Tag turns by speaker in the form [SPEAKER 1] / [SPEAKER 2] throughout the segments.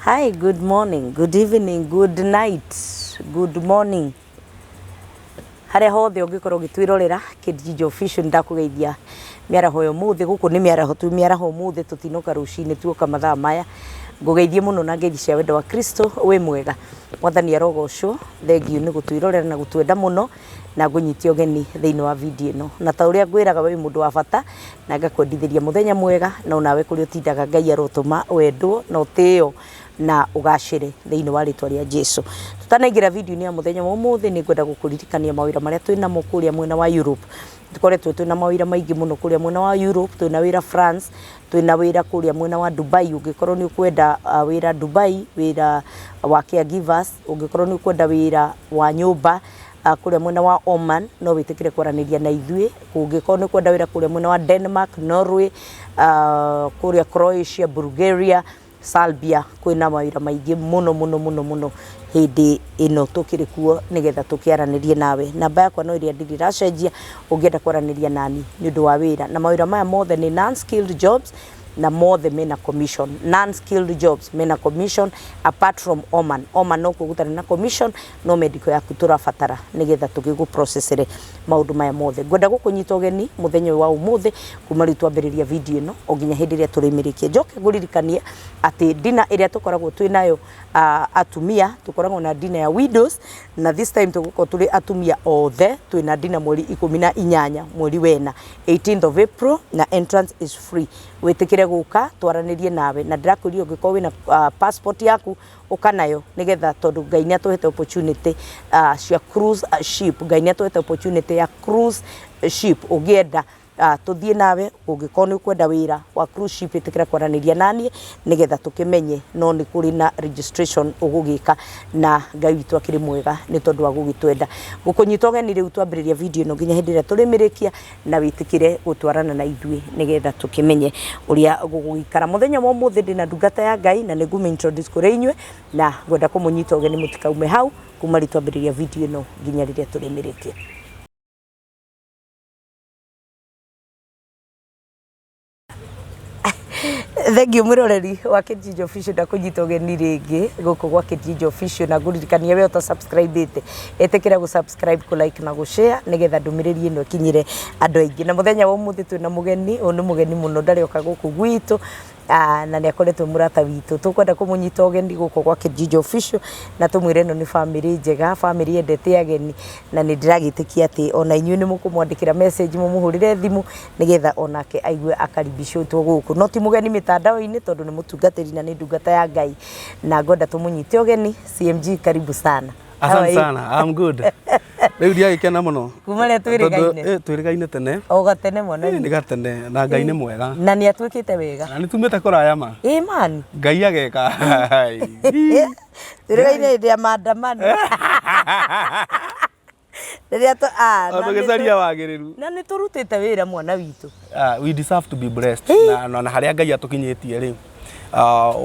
[SPEAKER 1] Hi, good morning, good evening, good night, good morning. Harĩa hothe ũngĩkorwo ũgĩtwĩrorera Kĩnjinjo Official nĩndakũgeithia mĩaraho ya ũmũthĩ. Gũkũ nĩ mĩaraho, twĩ mĩaraho ũmũthĩ tũtinoka rũcinĩ tuoka mathaa maya. Ngũgeithie mũno na ngeithi cia wendo wa Kristo, wĩ mwega? Mwathani arogocwo, thengiũ nĩ gũtwĩrorera na gũtwenda mũno na ngũnyite ũgeni thĩinĩ wa video ĩno. Na ta ũrĩa ngwĩraga wĩ mũndũ wa bata na ngakwendithĩria mũthenya mwega na onawe kũrĩa ũtindaga Ngai arotũma wendwo na ũtĩo na ũgacĩre thĩinĩ wa rĩtwa rĩa Jesu. Tũtanaingĩra video-inĩ ya mũthenya wa ũmũthĩ nĩ ngwenda gũkũririkania mawĩra marĩa twĩ namo kũrĩa mwena wa Europe. Tũkoretwo twĩna mawĩra maingĩ mũno kũrĩa mwena wa Europe, twĩna wĩra France, twĩna wĩra kũrĩa mwena wa Dubai, ũngĩkorwo nĩ ũkwenda wĩra Dubai, wĩra wa caregivers, ũngĩkorwo nĩ ũkwenda wĩra wa nyũmba kũrĩa mwena wa Oman, no wĩtĩkĩre kwaranĩria na ithuĩ. Ũngĩkorwo nĩ ũkwenda wĩra kũrĩa mwena wa Denmark, Norway, kũrĩa Croatia, Bulgaria, Serbia, kwĩna mawĩra maingĩ mũno mũno mũno mũno hĩndĩ ĩno tũkĩrĩ kuo nĩgetha tũkĩaranĩrie nawe. Namba yakwa no ĩrĩa ndirĩ ĩracenjia ũngĩenda kwaranĩria nani nĩ ũndũ wa wĩra. Na mawĩra maya mothe nĩ non skilled jobs na mothe mena commission. Non skilled jobs mena commission apart from Oman. Oman nokuo gũtarĩ na commission no medical yaku tũrabatara nĩgetha tũgĩgũ processere maũndũ maya mothe. Ngwenda gũkũnyita ũgeni mũthenya ũyũ wa ũmũthĩ kuma rĩu twambĩrĩria video ĩno o nginya hĩndĩ ĩrĩa tũrĩmĩrĩkia. Njoke ngũririkanie atĩ dinner ĩrĩa tũkoragwo twĩ nayo atumia, tũkoragwo na dinner ya widows na this time tũgũkorwo tũrĩ atumia othe twĩna dinner mweri 18 mweri wena 18th of April na entrance is free. Wĩtĩkĩre gũka twaranĩrie nawe na ndĩrakwĩrire ũngĩkorwo wĩna passport yaku ũka nayo nĩgetha tondũ Ngai nĩ atũhete opportunity cia cruise ship. Ngai nĩ atũhete opportunity ya cruise ship ũngĩenda tũthiĩ nawe ũngĩkorwo nĩ ũkwenda wĩra wa cruise ship ĩtĩkĩra kwaranĩria naniĩ nĩgetha tũkĩmenye no nĩ kũrĩ na registration ũgũgĩka na Ngai witũ akĩrĩ mwega nĩ tondũ wa gũgĩtwenda. Ngũkũnyita ũgeni rĩu twambĩrĩria video ĩno nginya hĩndĩ ĩrĩa tũrĩmĩrĩkia na wĩtĩkĩre gũtwarana na ithuĩ nĩgetha tũkĩmenye ũrĩa gũgũikara. Mũthenya wa ũmũthĩ ndĩna ndungata ya Ngai na nĩ ngũmĩ introduce kũrĩ inyuĩ na ngwenda kũmũnyita ũgeni mũtikaume hau kuma rĩu twambĩrĩria video ĩno nginya rĩrĩa tũrĩmĩrĩkia. Thengiũ mwĩroreri wa Kĩnjinjo Official ndakũnyita ũgeni rĩngĩ gũkũ gwa Kĩnjinjo Official na ngũririkanie we ũta subscribe ĩte ĩtĩkĩra gũ subscribe, kũ like na gũ share nĩgetha ndũmĩrĩri ĩno ĩkinyĩre andũ aingĩ. Na mũthenya wa ũmũthĩ twĩna mũgeni, ũyũ nĩ mũgeni mũno ndarĩ oka gũkũ gwitũ na nĩ akoretwo mũrata witũ. Tũkwenda kũmũnyita ũgeni gũkũ gwa Kĩnjinjo Official na tũmwĩre ĩno nĩ bamĩrĩ njega, bamĩrĩ yendete ageni na nĩ ndĩragĩtĩkia atĩ ona inyuĩ nĩ mũkũmwandĩkĩra message mũmũhũrĩre thimũ nĩgetha onake aigue akaribicĩtwo gũkũ. No ti mũgeni mĩtandao-inĩ tondũ nĩ mũtungatĩri na nĩ ndungata ya Ngai na ngwenda tũmũnyite ũgeni. CMG karibu sana. How are
[SPEAKER 2] Asante
[SPEAKER 1] you?
[SPEAKER 2] sana. I'm good. Rĩu ndiagĩkena mũno.
[SPEAKER 1] Kuma rĩrĩa twĩrĩgaine.
[SPEAKER 2] Tondũ, twĩrĩgaine tene.
[SPEAKER 1] O gatene mwana
[SPEAKER 2] Nĩ gatene na Ngai nĩ mwega.
[SPEAKER 1] Na nĩ atuĩkĩte wega.
[SPEAKER 2] Na nĩ tumĩte kũraya ma.
[SPEAKER 1] Ĩ man.
[SPEAKER 2] Ngai ageka.
[SPEAKER 1] Twĩrĩgaine hĩndĩ ya maandamano. Rĩrĩa tũ ah, na nĩ
[SPEAKER 2] Tũgĩcaria wagĩrĩru.
[SPEAKER 1] Na nĩ tũrutĩte wĩra mwana witũ.
[SPEAKER 2] We deserve to be blessed. Na harĩa Ngai atũkinyĩtie rĩ,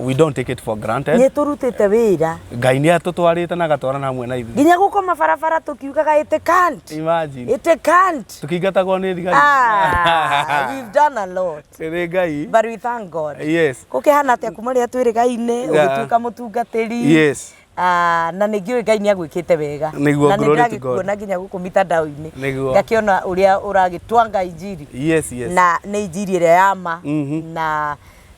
[SPEAKER 2] we don't take it for granted.
[SPEAKER 1] Nĩ tũrutĩte wĩra.
[SPEAKER 2] Ngai nĩ atũtwarĩte na agatwarana hamwe na ithuĩ.
[SPEAKER 1] Nginya gũkoma barabara tũkiugaga it can't.
[SPEAKER 2] Imagine.
[SPEAKER 1] It can't.
[SPEAKER 2] Tũkĩingatagwo nĩ thigari.
[SPEAKER 1] Ah, we've done a lot.
[SPEAKER 2] Nĩ Ngai.
[SPEAKER 1] But we thank God.
[SPEAKER 2] Yes.
[SPEAKER 1] Gũkĩhana atĩa kuma rĩrĩa twĩrĩgaine, ũgĩtuĩka mũtungatĩri.
[SPEAKER 2] Yes.
[SPEAKER 1] Ah, na nĩ ngĩũĩ Ngai nĩ agwĩkĩte wega.
[SPEAKER 2] Nĩguo,
[SPEAKER 1] Na nĩ
[SPEAKER 2] glory to God.
[SPEAKER 1] ndĩragĩkuona nginya gũkũ mitandao-inĩ.
[SPEAKER 2] Nĩguo.
[SPEAKER 1] Ngakĩona ũrĩa ũragĩtwanga injiri.
[SPEAKER 2] Yes, yes.
[SPEAKER 1] Na nĩ injiri ĩrĩa ya ma. Na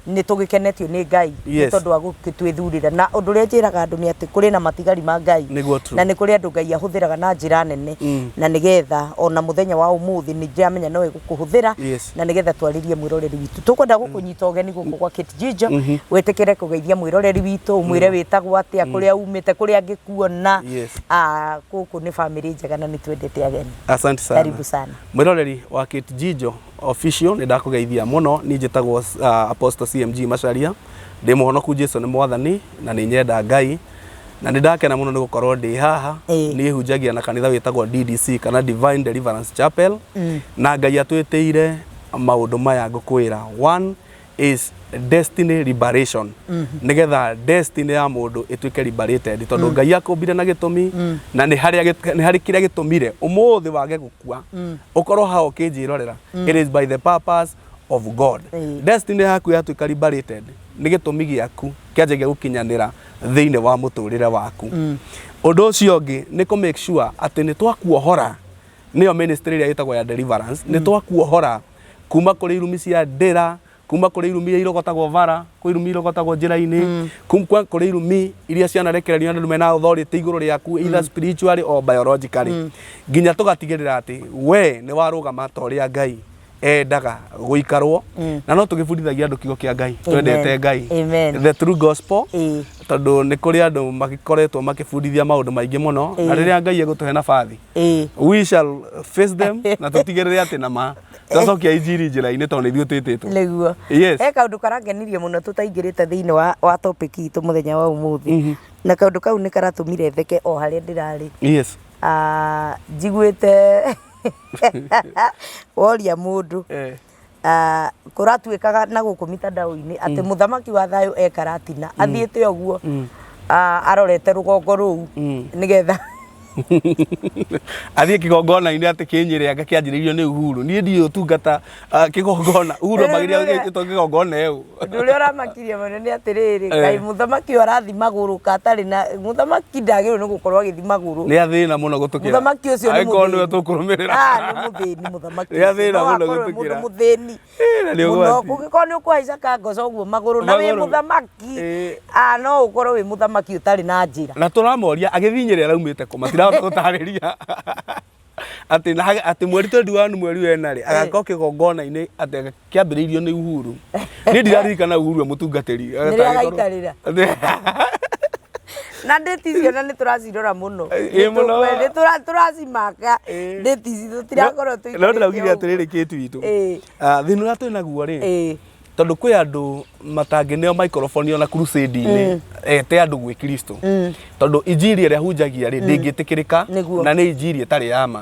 [SPEAKER 1] nĩ tũgĩkenetio nĩ Ngai nĩ tondũ wa gũgĩtwĩthurĩra. Na ũndũ ũrĩa njĩraga andũ nĩ atĩ kũrĩ na matigari ma Ngai.
[SPEAKER 2] Nĩguo, true.
[SPEAKER 1] Na nĩ kũrĩ andũ Ngai ahũthĩraga na njĩra nene. Na nĩgetha ona mũthenya wa ũmũthĩ nĩ ndĩramenya no egũkũhũthĩra. Na nĩgetha twarĩrie mwĩroreri witũ. Tũkwenda gũkũnyita ũgeni gũkũ gwa Kate Jijo, wĩtĩkĩre kũgeithia mwĩroreri witũ, ũmwĩre wĩtagwo atĩa, kũrĩa umĩte, kũrĩa angĩkuona. Gũkũ nĩ bamĩrĩ njega na nĩ twendete ageni.
[SPEAKER 2] Asante sana.
[SPEAKER 1] Karibu sana.
[SPEAKER 2] Mwĩroreri wa Kate Jijo Official nĩ ndakũgeithia mũno. Niĩ njĩtagwo Apostle CMG Macharia, ndĩ mũhonoku Jesu nĩ mwathani na nĩ nyenda Ngai na nĩ ndakena mũno nĩ gũkorwo ndĩ haha. Niĩ hunjagia na kanitha wĩtagwo DDC kana Divine Deliverance Chapel na Ngai atwĩtĩire maũndũ maya ngũkwĩra. One is destiny liberation, nĩgetha destiny ya mũndũ ĩtuĩke liberated tondũ Ngai akũmbire na gĩtũmi na nĩ harĩ kĩrĩa gĩtũmire ũmũthĩ wage gũkua ũkorwo haha ũkĩnjĩrorera. It is by the purpose of God. Destiny yaku yatuĩka liberated nĩ gĩtũmi gĩaku kĩanjagia gũkinyanĩra thĩinĩ wa mũtũrĩre waku. Ũndũ ũcio ũngĩ nĩ kũ make sure atĩ nĩ twakuohora, nĩyo ministry ĩrĩa ĩtagwo ya deliverance, nĩ twakuohora kuma kũrĩ irumi cia ndĩra, kuma kũrĩ irumi iria irogotagwo bara, kwĩ irumi irogotagwo njĩra-inĩ, kuma kũrĩ irumi iria cianarekererio nĩ andũ mena authority igũrũ rĩaku, either spiritually or biologically, nginya tũgatigĩrĩra atĩ we nĩ warũgama ta ũrĩa Ngai endaga gũikarwo. Na no tũgĩbundithagia andũ kiugo kĩa Ngai, twendete Ngai.
[SPEAKER 1] Amen.
[SPEAKER 2] The true gospel. Tondũ nĩ kũrĩ andũ magĩkoretwo makĩbundithia maũndũ maingĩ mũno, na rĩrĩa Ngai egũtũhe nabathi, we shall face them na tũtigĩrĩre atĩ nama twacokia injiri njĩra-inĩ, tondũ nĩ ithuĩ twĩtĩtwo.
[SPEAKER 1] Nĩguo. He kaũndũ karangenirie mũno tũtaingĩrĩte thĩinĩ wa topic itũ mũthenya wa ũmũthĩ, na kaũndũ kau nĩ karatũmire theke o harĩa ndĩrarĩ. Ah, njiguĩte woria mũndũ, ah, kũratuĩkaga na gũkũ mitandao-inĩ atĩ mũthamaki wa thayũ e Karatina athiĩte ũguo, ah, arorete rũgongo rũu nĩgetha
[SPEAKER 2] athiĩ kĩgongona-inĩ atĩ kĩnyĩrĩ anga kĩanjĩrĩirio nĩ Uhuru. Niĩ ndiũĩ ũtungata, ah, kĩgongona Uhuru ambagĩria gĩtwo kĩgongona ĩũ.
[SPEAKER 1] Ũndũ ũrĩa ũramakirie mũno nĩ atĩrĩrĩ, kaĩ mũthamaki ũyũ arathi magũrũ ka atarĩ na mũthamaki ndagĩrĩirwo nĩ gũkorwo agĩthi magũrũ.
[SPEAKER 2] Nĩ athĩna mũno gũtũkĩra.
[SPEAKER 1] Mũthamaki ũcio nĩ
[SPEAKER 2] Angĩkorwo nĩwe
[SPEAKER 1] mũthĩni.
[SPEAKER 2] tũkũrũmĩrĩra.
[SPEAKER 1] Ah, nĩ mũthĩni mũthamaki
[SPEAKER 2] Nĩ
[SPEAKER 1] ũcio.
[SPEAKER 2] athĩna
[SPEAKER 1] No
[SPEAKER 2] mũno
[SPEAKER 1] akorwo wĩ
[SPEAKER 2] gũtũkĩra.
[SPEAKER 1] mũndũ mũthĩni
[SPEAKER 2] Na nĩ
[SPEAKER 1] mũno.
[SPEAKER 2] ũgwati.
[SPEAKER 1] Kũngĩkorwo nĩ ũkũhaica kangoco ũguo magũrũ na wĩ
[SPEAKER 2] Magũrũ.
[SPEAKER 1] mũthamaki, ah, no ũkorwo wĩ mũthamaki ũtarĩ na njĩra.
[SPEAKER 2] Na tũramoria agĩthiĩ Nyĩrĩ araumĩte kũ, matirahota gũtarĩria atĩ atĩ mweri 21 mweri wena rĩ agakorwo kĩgongona-inĩ atĩ kĩambĩrĩirio nĩ Uhuru. Niĩ ndiraririkana Uhuru e mũtungatĩri.
[SPEAKER 1] Nĩrĩo agaikarĩra. Na ndĩti icio na nĩ tũracirora mũno.
[SPEAKER 2] Ĩ, mũno.
[SPEAKER 1] Nĩ tũracimaka ndĩti ici, tũtirakorwo
[SPEAKER 2] No
[SPEAKER 1] tũikarĩte
[SPEAKER 2] ndĩraugire
[SPEAKER 1] ũguo.
[SPEAKER 2] atĩrĩrĩ, kĩtu witũ, thĩna ũrĩa twĩ naguo rĩ, tondũ kwĩ andũ matangĩneo microphone ona crusade-inĩ ete andũ gwĩ Kristo, tondũ injiri ĩrĩa hunjagia rĩ ndĩngĩtĩkĩrĩka. Na nĩ injiri ĩtarĩ ya ma.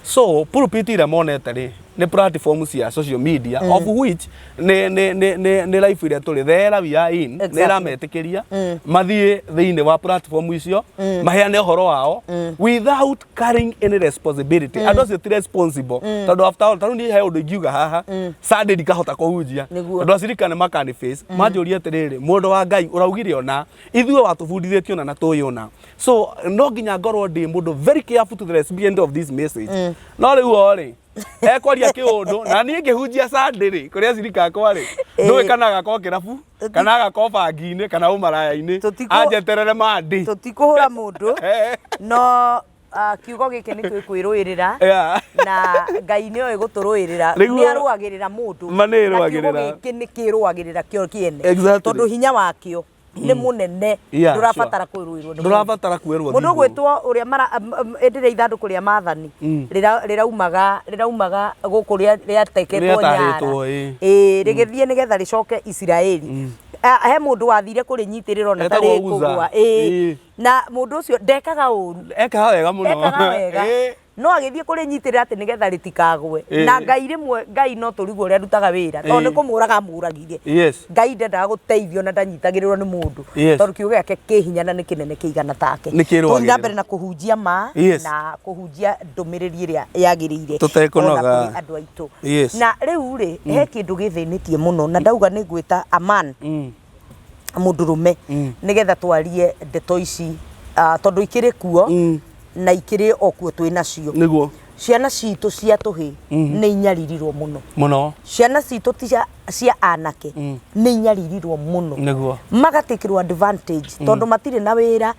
[SPEAKER 2] So pulpit ĩrĩa monete rĩ nĩ platform cia social media, of which nĩ life ĩrĩa tũrĩ, the era we are in, nĩ ĩrametĩkĩria mathiĩ thĩinĩ wa platform icio maheane ũhoro wao without carrying any responsibility. Andũ acio ti responsible, tondũ after all, tarĩu niĩ he ũndũ ingiuga haha Sunday ndikahota kũhunjia, tondũ acirika nĩ makani face manjũrie atĩrĩrĩ, mũndũ wa Ngai ũraugire ona ithuĩ watũbundithĩtie ona na tũĩ ona. So no nginya ngorwo ndĩ mũndũ very careful to the recipient of this message. No rĩu o rĩ ekwaria kĩũndũ na niĩ ngĩhunjia Sunday rĩ kũrĩa acirika akwa rĩ, ndũĩ kana agakorwo kĩrabu kana agakorwo bangi-inĩ kana ũmaraya-inĩ, anjeterere mandi.
[SPEAKER 1] Tũtikũhũra mũndũ, no kiugo gĩkĩ nĩ kwĩrũĩrĩra na Ngai nĩ oĩ gũtũrũĩrĩra. Nĩ arũagĩrĩra mũndũ.
[SPEAKER 2] Ma nĩ
[SPEAKER 1] Na kiugo
[SPEAKER 2] ĩrũagĩrĩra.
[SPEAKER 1] gĩkĩ nĩ kĩrũagĩrĩra kĩo kĩene,
[SPEAKER 2] Exactly.
[SPEAKER 1] tondũ hinya wakĩo nĩ mũnene. Ndũrabatara kwĩrũĩrwo nĩ mũndũ.
[SPEAKER 2] Ndũrabatara kwĩrwo.
[SPEAKER 1] Mũndũ ũgwĩtwo ũrĩa mara ĩndĩ rĩa ithandũkũ rĩa maathani rĩraumaga gũkũ rĩateketwo Nyara.
[SPEAKER 2] Rĩatahĩtwo, ĩ.
[SPEAKER 1] Ĩ, rĩgĩthiĩ nĩgetha rĩcoke Isiraeli. Ah, he mũndũ wathire kũrĩnyitĩrĩra ona
[SPEAKER 2] Etagwo
[SPEAKER 1] tarĩ
[SPEAKER 2] Uza.
[SPEAKER 1] kũgũa. Ĩ. Na mũndũ ũcio ndekaga ũru.
[SPEAKER 2] Ekaga wega mũno.
[SPEAKER 1] Ekaga wega, no agĩthiĩ kũrĩnyitĩrĩra atĩ nĩgetha rĩtikagwe. Na Ngai rĩmwe, Ngai no tũrigwo ũrĩa arutaga wĩra, tondũ nĩ kũmũraga amũragire. Ngai ndendaga gũteithio na ndanyitagĩrĩrwo nĩ mũndũ, tondũ kiugo gĩake kĩ hinya na nĩ kĩnene kĩigana take.
[SPEAKER 2] Nĩ kĩrũagĩrĩra.
[SPEAKER 1] Tũthiĩ na mbere na kũhunjia ma na kũhunjia ndũmĩrĩri ĩrĩa yagĩrĩire
[SPEAKER 2] Tũtekũnoga.
[SPEAKER 1] ona kũrĩ andũ aitũ. Na rĩu rĩ, he kĩndũ gĩthĩnĩtie mũno na ndauga nĩ ngwĩta aman, mũndũrũme, nĩgetha twarie ndeto ici, ah, tondũ ikĩrĩ kuo na ikĩrĩ o kuo twĩ nacio. Ciana citũ cia tũhĩ nĩ inyaririrwo mũno.
[SPEAKER 2] Mũno.
[SPEAKER 1] Ciana citũ ti cia anake nĩ inyaririrwo mũno, magatikirwo advantage tondũ matirĩ na wĩra,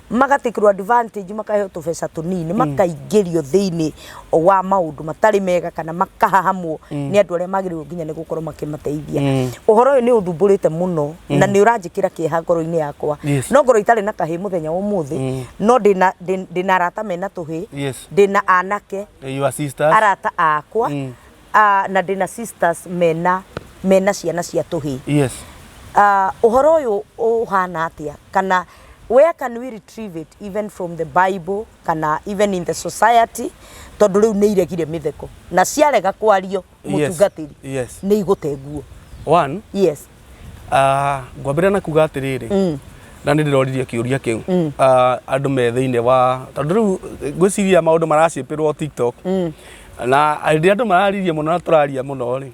[SPEAKER 1] magatikirwo advantage, makaheo tũbeca tũnini, makaingĩrio thĩinĩ wa maũndũ matarĩ mega kana makahahamwo nĩ andũ arĩa magĩrĩirwo nginya nĩ gũkorwo makĩmateithia. Ũhoro ũyũ nĩ ũthumbũrĩte mũno na nĩ ũranjĩkĩra kĩeha ngoro-inĩ yakwa. No ngorwo itarĩ na kahĩ mũthenya wa ũmũthĩ, no ndĩna arata mena tũhĩ, ndĩna anake
[SPEAKER 2] Your sisters.
[SPEAKER 1] arata akwa, ah, na ndĩna sisters mena ciana cia tũhĩ. Ũhoro ũyũ ũhana atĩa, kana where can we retrieve it, even from the Bible kana even in the society? Tondũ rĩu nĩ iregire mĩtheko na ciarega kwario, mũtungatĩri, nĩ igũte nguo.
[SPEAKER 2] One, ngwambĩrĩria na kuga atĩrĩrĩ, na nĩ ndĩroririe kĩũria kĩu. Ah, andũ me thĩinĩ wa, tondũ rĩu ngwĩciria maũndũ maracĩpĩrwo TikTok, na hĩndĩ ĩrĩa andũ mararirie mũno na tũraria mũno rĩ,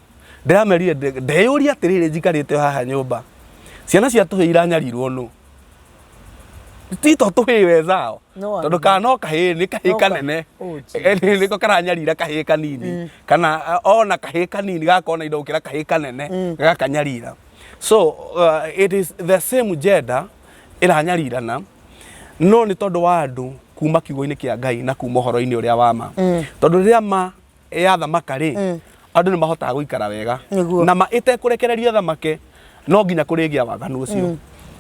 [SPEAKER 2] Ndĩramerire ndeyũria atĩrĩrĩ, njikarĩte o haha nyũmba, ciana cia tũhĩĩ iranyarirwo nũ? Ti to tũhĩĩ wezao.
[SPEAKER 1] No
[SPEAKER 2] Tondũ kana no kahĩĩ nĩ kahĩĩ
[SPEAKER 1] No ka-
[SPEAKER 2] kanene.
[SPEAKER 1] Oh, Jesus.
[SPEAKER 2] Nĩko karanyarira kahĩĩ kanini, kana ona kahĩĩ kanini gakona indo gũkĩra kahĩĩ kanene gakanyarira. So it is the same gender ĩranyarirana, no nĩ tondũ wa andũ kuma kiugo-inĩ kĩa Ngai na kuma ũhoro-inĩ ũrĩa wa ma. Tondũ rĩrĩa ma yathamaka rĩ, andũ nĩ mahotaga gũikara wega.
[SPEAKER 1] Nĩguo.
[SPEAKER 2] Na ma ĩtekũrekererio thamake, no nginya kũrĩgĩa waganu ũcio.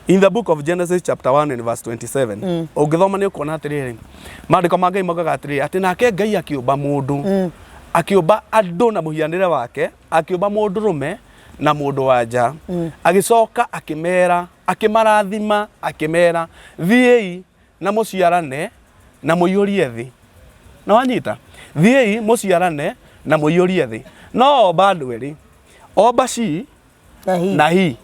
[SPEAKER 2] In the book of Genesis chapter 1 and verse 27, ũngĩthoma nĩ ũkuona atĩrĩrĩ, maandĩko ma Ngai maugaga atĩrĩrĩ, atĩ nake Ngai akĩũmba mũndũ, akĩũmba andũ na mũhianĩre wake, akĩũmba mũndũrũme na mũndũ wa nja, agĩcoka akĩmera, akĩmarathima, akĩmera, thiĩi na mũciarane na mũiyũrie thĩ. Na wanyita, thiĩi mũciarane na mũiyũrie thĩ. No omba andũ erĩ, omba she
[SPEAKER 1] Na hi.
[SPEAKER 2] Na hi.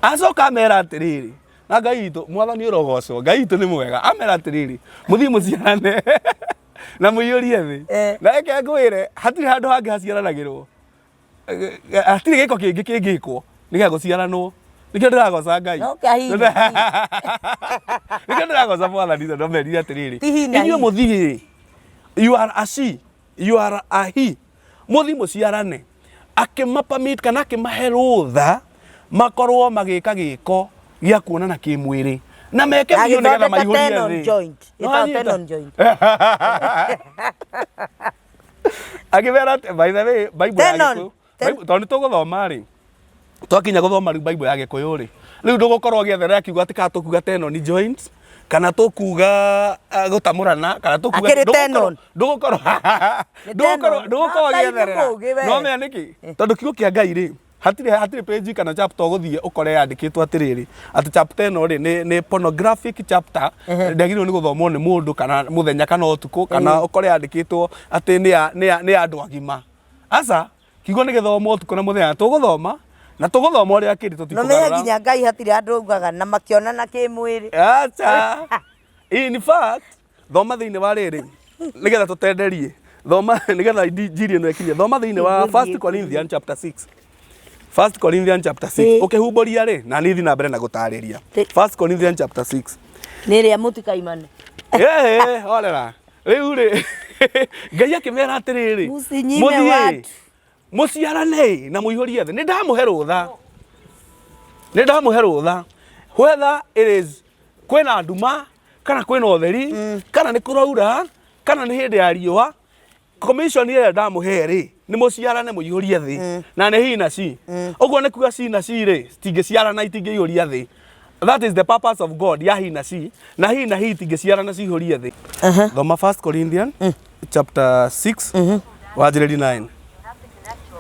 [SPEAKER 2] Acoka amera atĩrĩrĩ, na Ngai witũ, mwathani ũrogocwo, Ngai witũ nĩ mwega. Amera atĩrĩrĩ, mũthiĩ mũciarane na mũiyũrie thĩ. Na reke ngwĩre, hatirĩ handũ hangĩ haciaranagĩrwo. Hatirĩ gĩko kĩngĩ kĩngĩkwo nĩgetha gũciaranwo. Nĩkĩo ndĩragoca Ngai.
[SPEAKER 1] No kĩa hi na hi.
[SPEAKER 2] Nĩkĩo ndĩragoca mwathani tondũ amerire atĩrĩrĩ,
[SPEAKER 1] Ti hi na
[SPEAKER 2] inyuĩ
[SPEAKER 1] hi.
[SPEAKER 2] mũthiĩ, you are a she, you are a he, mũthiĩ mũciarane. Akĩma permit kana akĩmahe rũtha makorwo magĩka gĩko gĩa kuonana kĩmwĩrĩ na meke biũ nĩgetha
[SPEAKER 1] Agĩthondeka
[SPEAKER 2] maihũrie
[SPEAKER 1] tenon
[SPEAKER 2] thĩ.
[SPEAKER 1] joint.
[SPEAKER 2] No
[SPEAKER 1] Ĩtagwo
[SPEAKER 2] anyita?
[SPEAKER 1] tenon joint.
[SPEAKER 2] Akĩmera atĩ, by the way, Bible ya
[SPEAKER 1] Tenon.
[SPEAKER 2] Gĩkũyũ, tondũ nĩ tũgũthoma rĩ, twakinya gũthoma rĩu Bible ya Gĩkũyũ rĩ, rĩu ndũgũkorwo ũgĩetherera kiugo atĩ kana tũkuga tenon joint, kana tũkuga gũtamũrana, kana tũkuga
[SPEAKER 1] Akĩrĩ tenon.
[SPEAKER 2] Ndũgũkorwo
[SPEAKER 1] Nĩ
[SPEAKER 2] ndũgũkorwo
[SPEAKER 1] tenon.
[SPEAKER 2] ndũgũkorwo
[SPEAKER 1] Ngai nĩ
[SPEAKER 2] ũgĩetherera.
[SPEAKER 1] mũũgĩ we.
[SPEAKER 2] No menya nĩkĩ? Tondũ kiugo kĩa Ngai rĩ, hatirĩ page kana chapter ũgũthiĩ ũkore yandĩkĩtwo atĩrĩrĩ, atĩ chapter ĩno rĩ nĩ pornographic chapter, ndĩagĩrĩirwo nĩ gũthomwo nĩ mũndũ kana mũthenya kana ũtukũ, kana ũkore yandĩkĩtwo atĩ nĩ ya andũ agima. Aca, kiugo nĩ gĩthomwo ũtukũ na mũthenya, tũgũthoma na tũgũthoma ũrĩa kĩrĩ,
[SPEAKER 1] No menye
[SPEAKER 2] tũtikũgarũra.
[SPEAKER 1] nginya Ngai hatirĩ andũ augaga na makĩonana kĩmwĩrĩ.
[SPEAKER 2] Aca. In fact, thoma thĩinĩ wa rĩrĩ nĩgetha tũtenderie, thoma nĩgetha njiri ĩno ĩkinye, thoma thĩinĩ wa First Corinthians chapter 6. First Corinthians chapter 6. Ũkĩhumbũria rĩ, na niĩ thiĩ na mbere na gũtarĩria. First Corinthians chapter 6.
[SPEAKER 1] Nĩ ĩrĩa mũtikaimane.
[SPEAKER 2] Ĩĩ, horera. Rĩu rĩ, Ngai akĩmera atĩrĩrĩ,
[SPEAKER 1] Mũcinyime
[SPEAKER 2] mũthiĩ
[SPEAKER 1] watu.
[SPEAKER 2] Mũciarane na mũihũrie thĩ. Nĩ ndamũhe rũtha. Nĩ ndamũhe rũtha. Whether it is kwĩna nduma kana kwĩna ũtheri, kana nĩ kũraura kana nĩ hĩndĩ ya riũa, commission ĩrĩa ndamũhe rĩ, nĩ mũciarane mũihũrie thĩ. Na nĩ he na she. Ũguo nĩ kuga she na she rĩ, citingĩciarana, itingĩihũria thĩ. That is the purpose of God ya he na she. Na he na he itingĩciarana cihũrie thĩ. Thoma First Corinthians chapter 6 wanjĩrĩrie 9.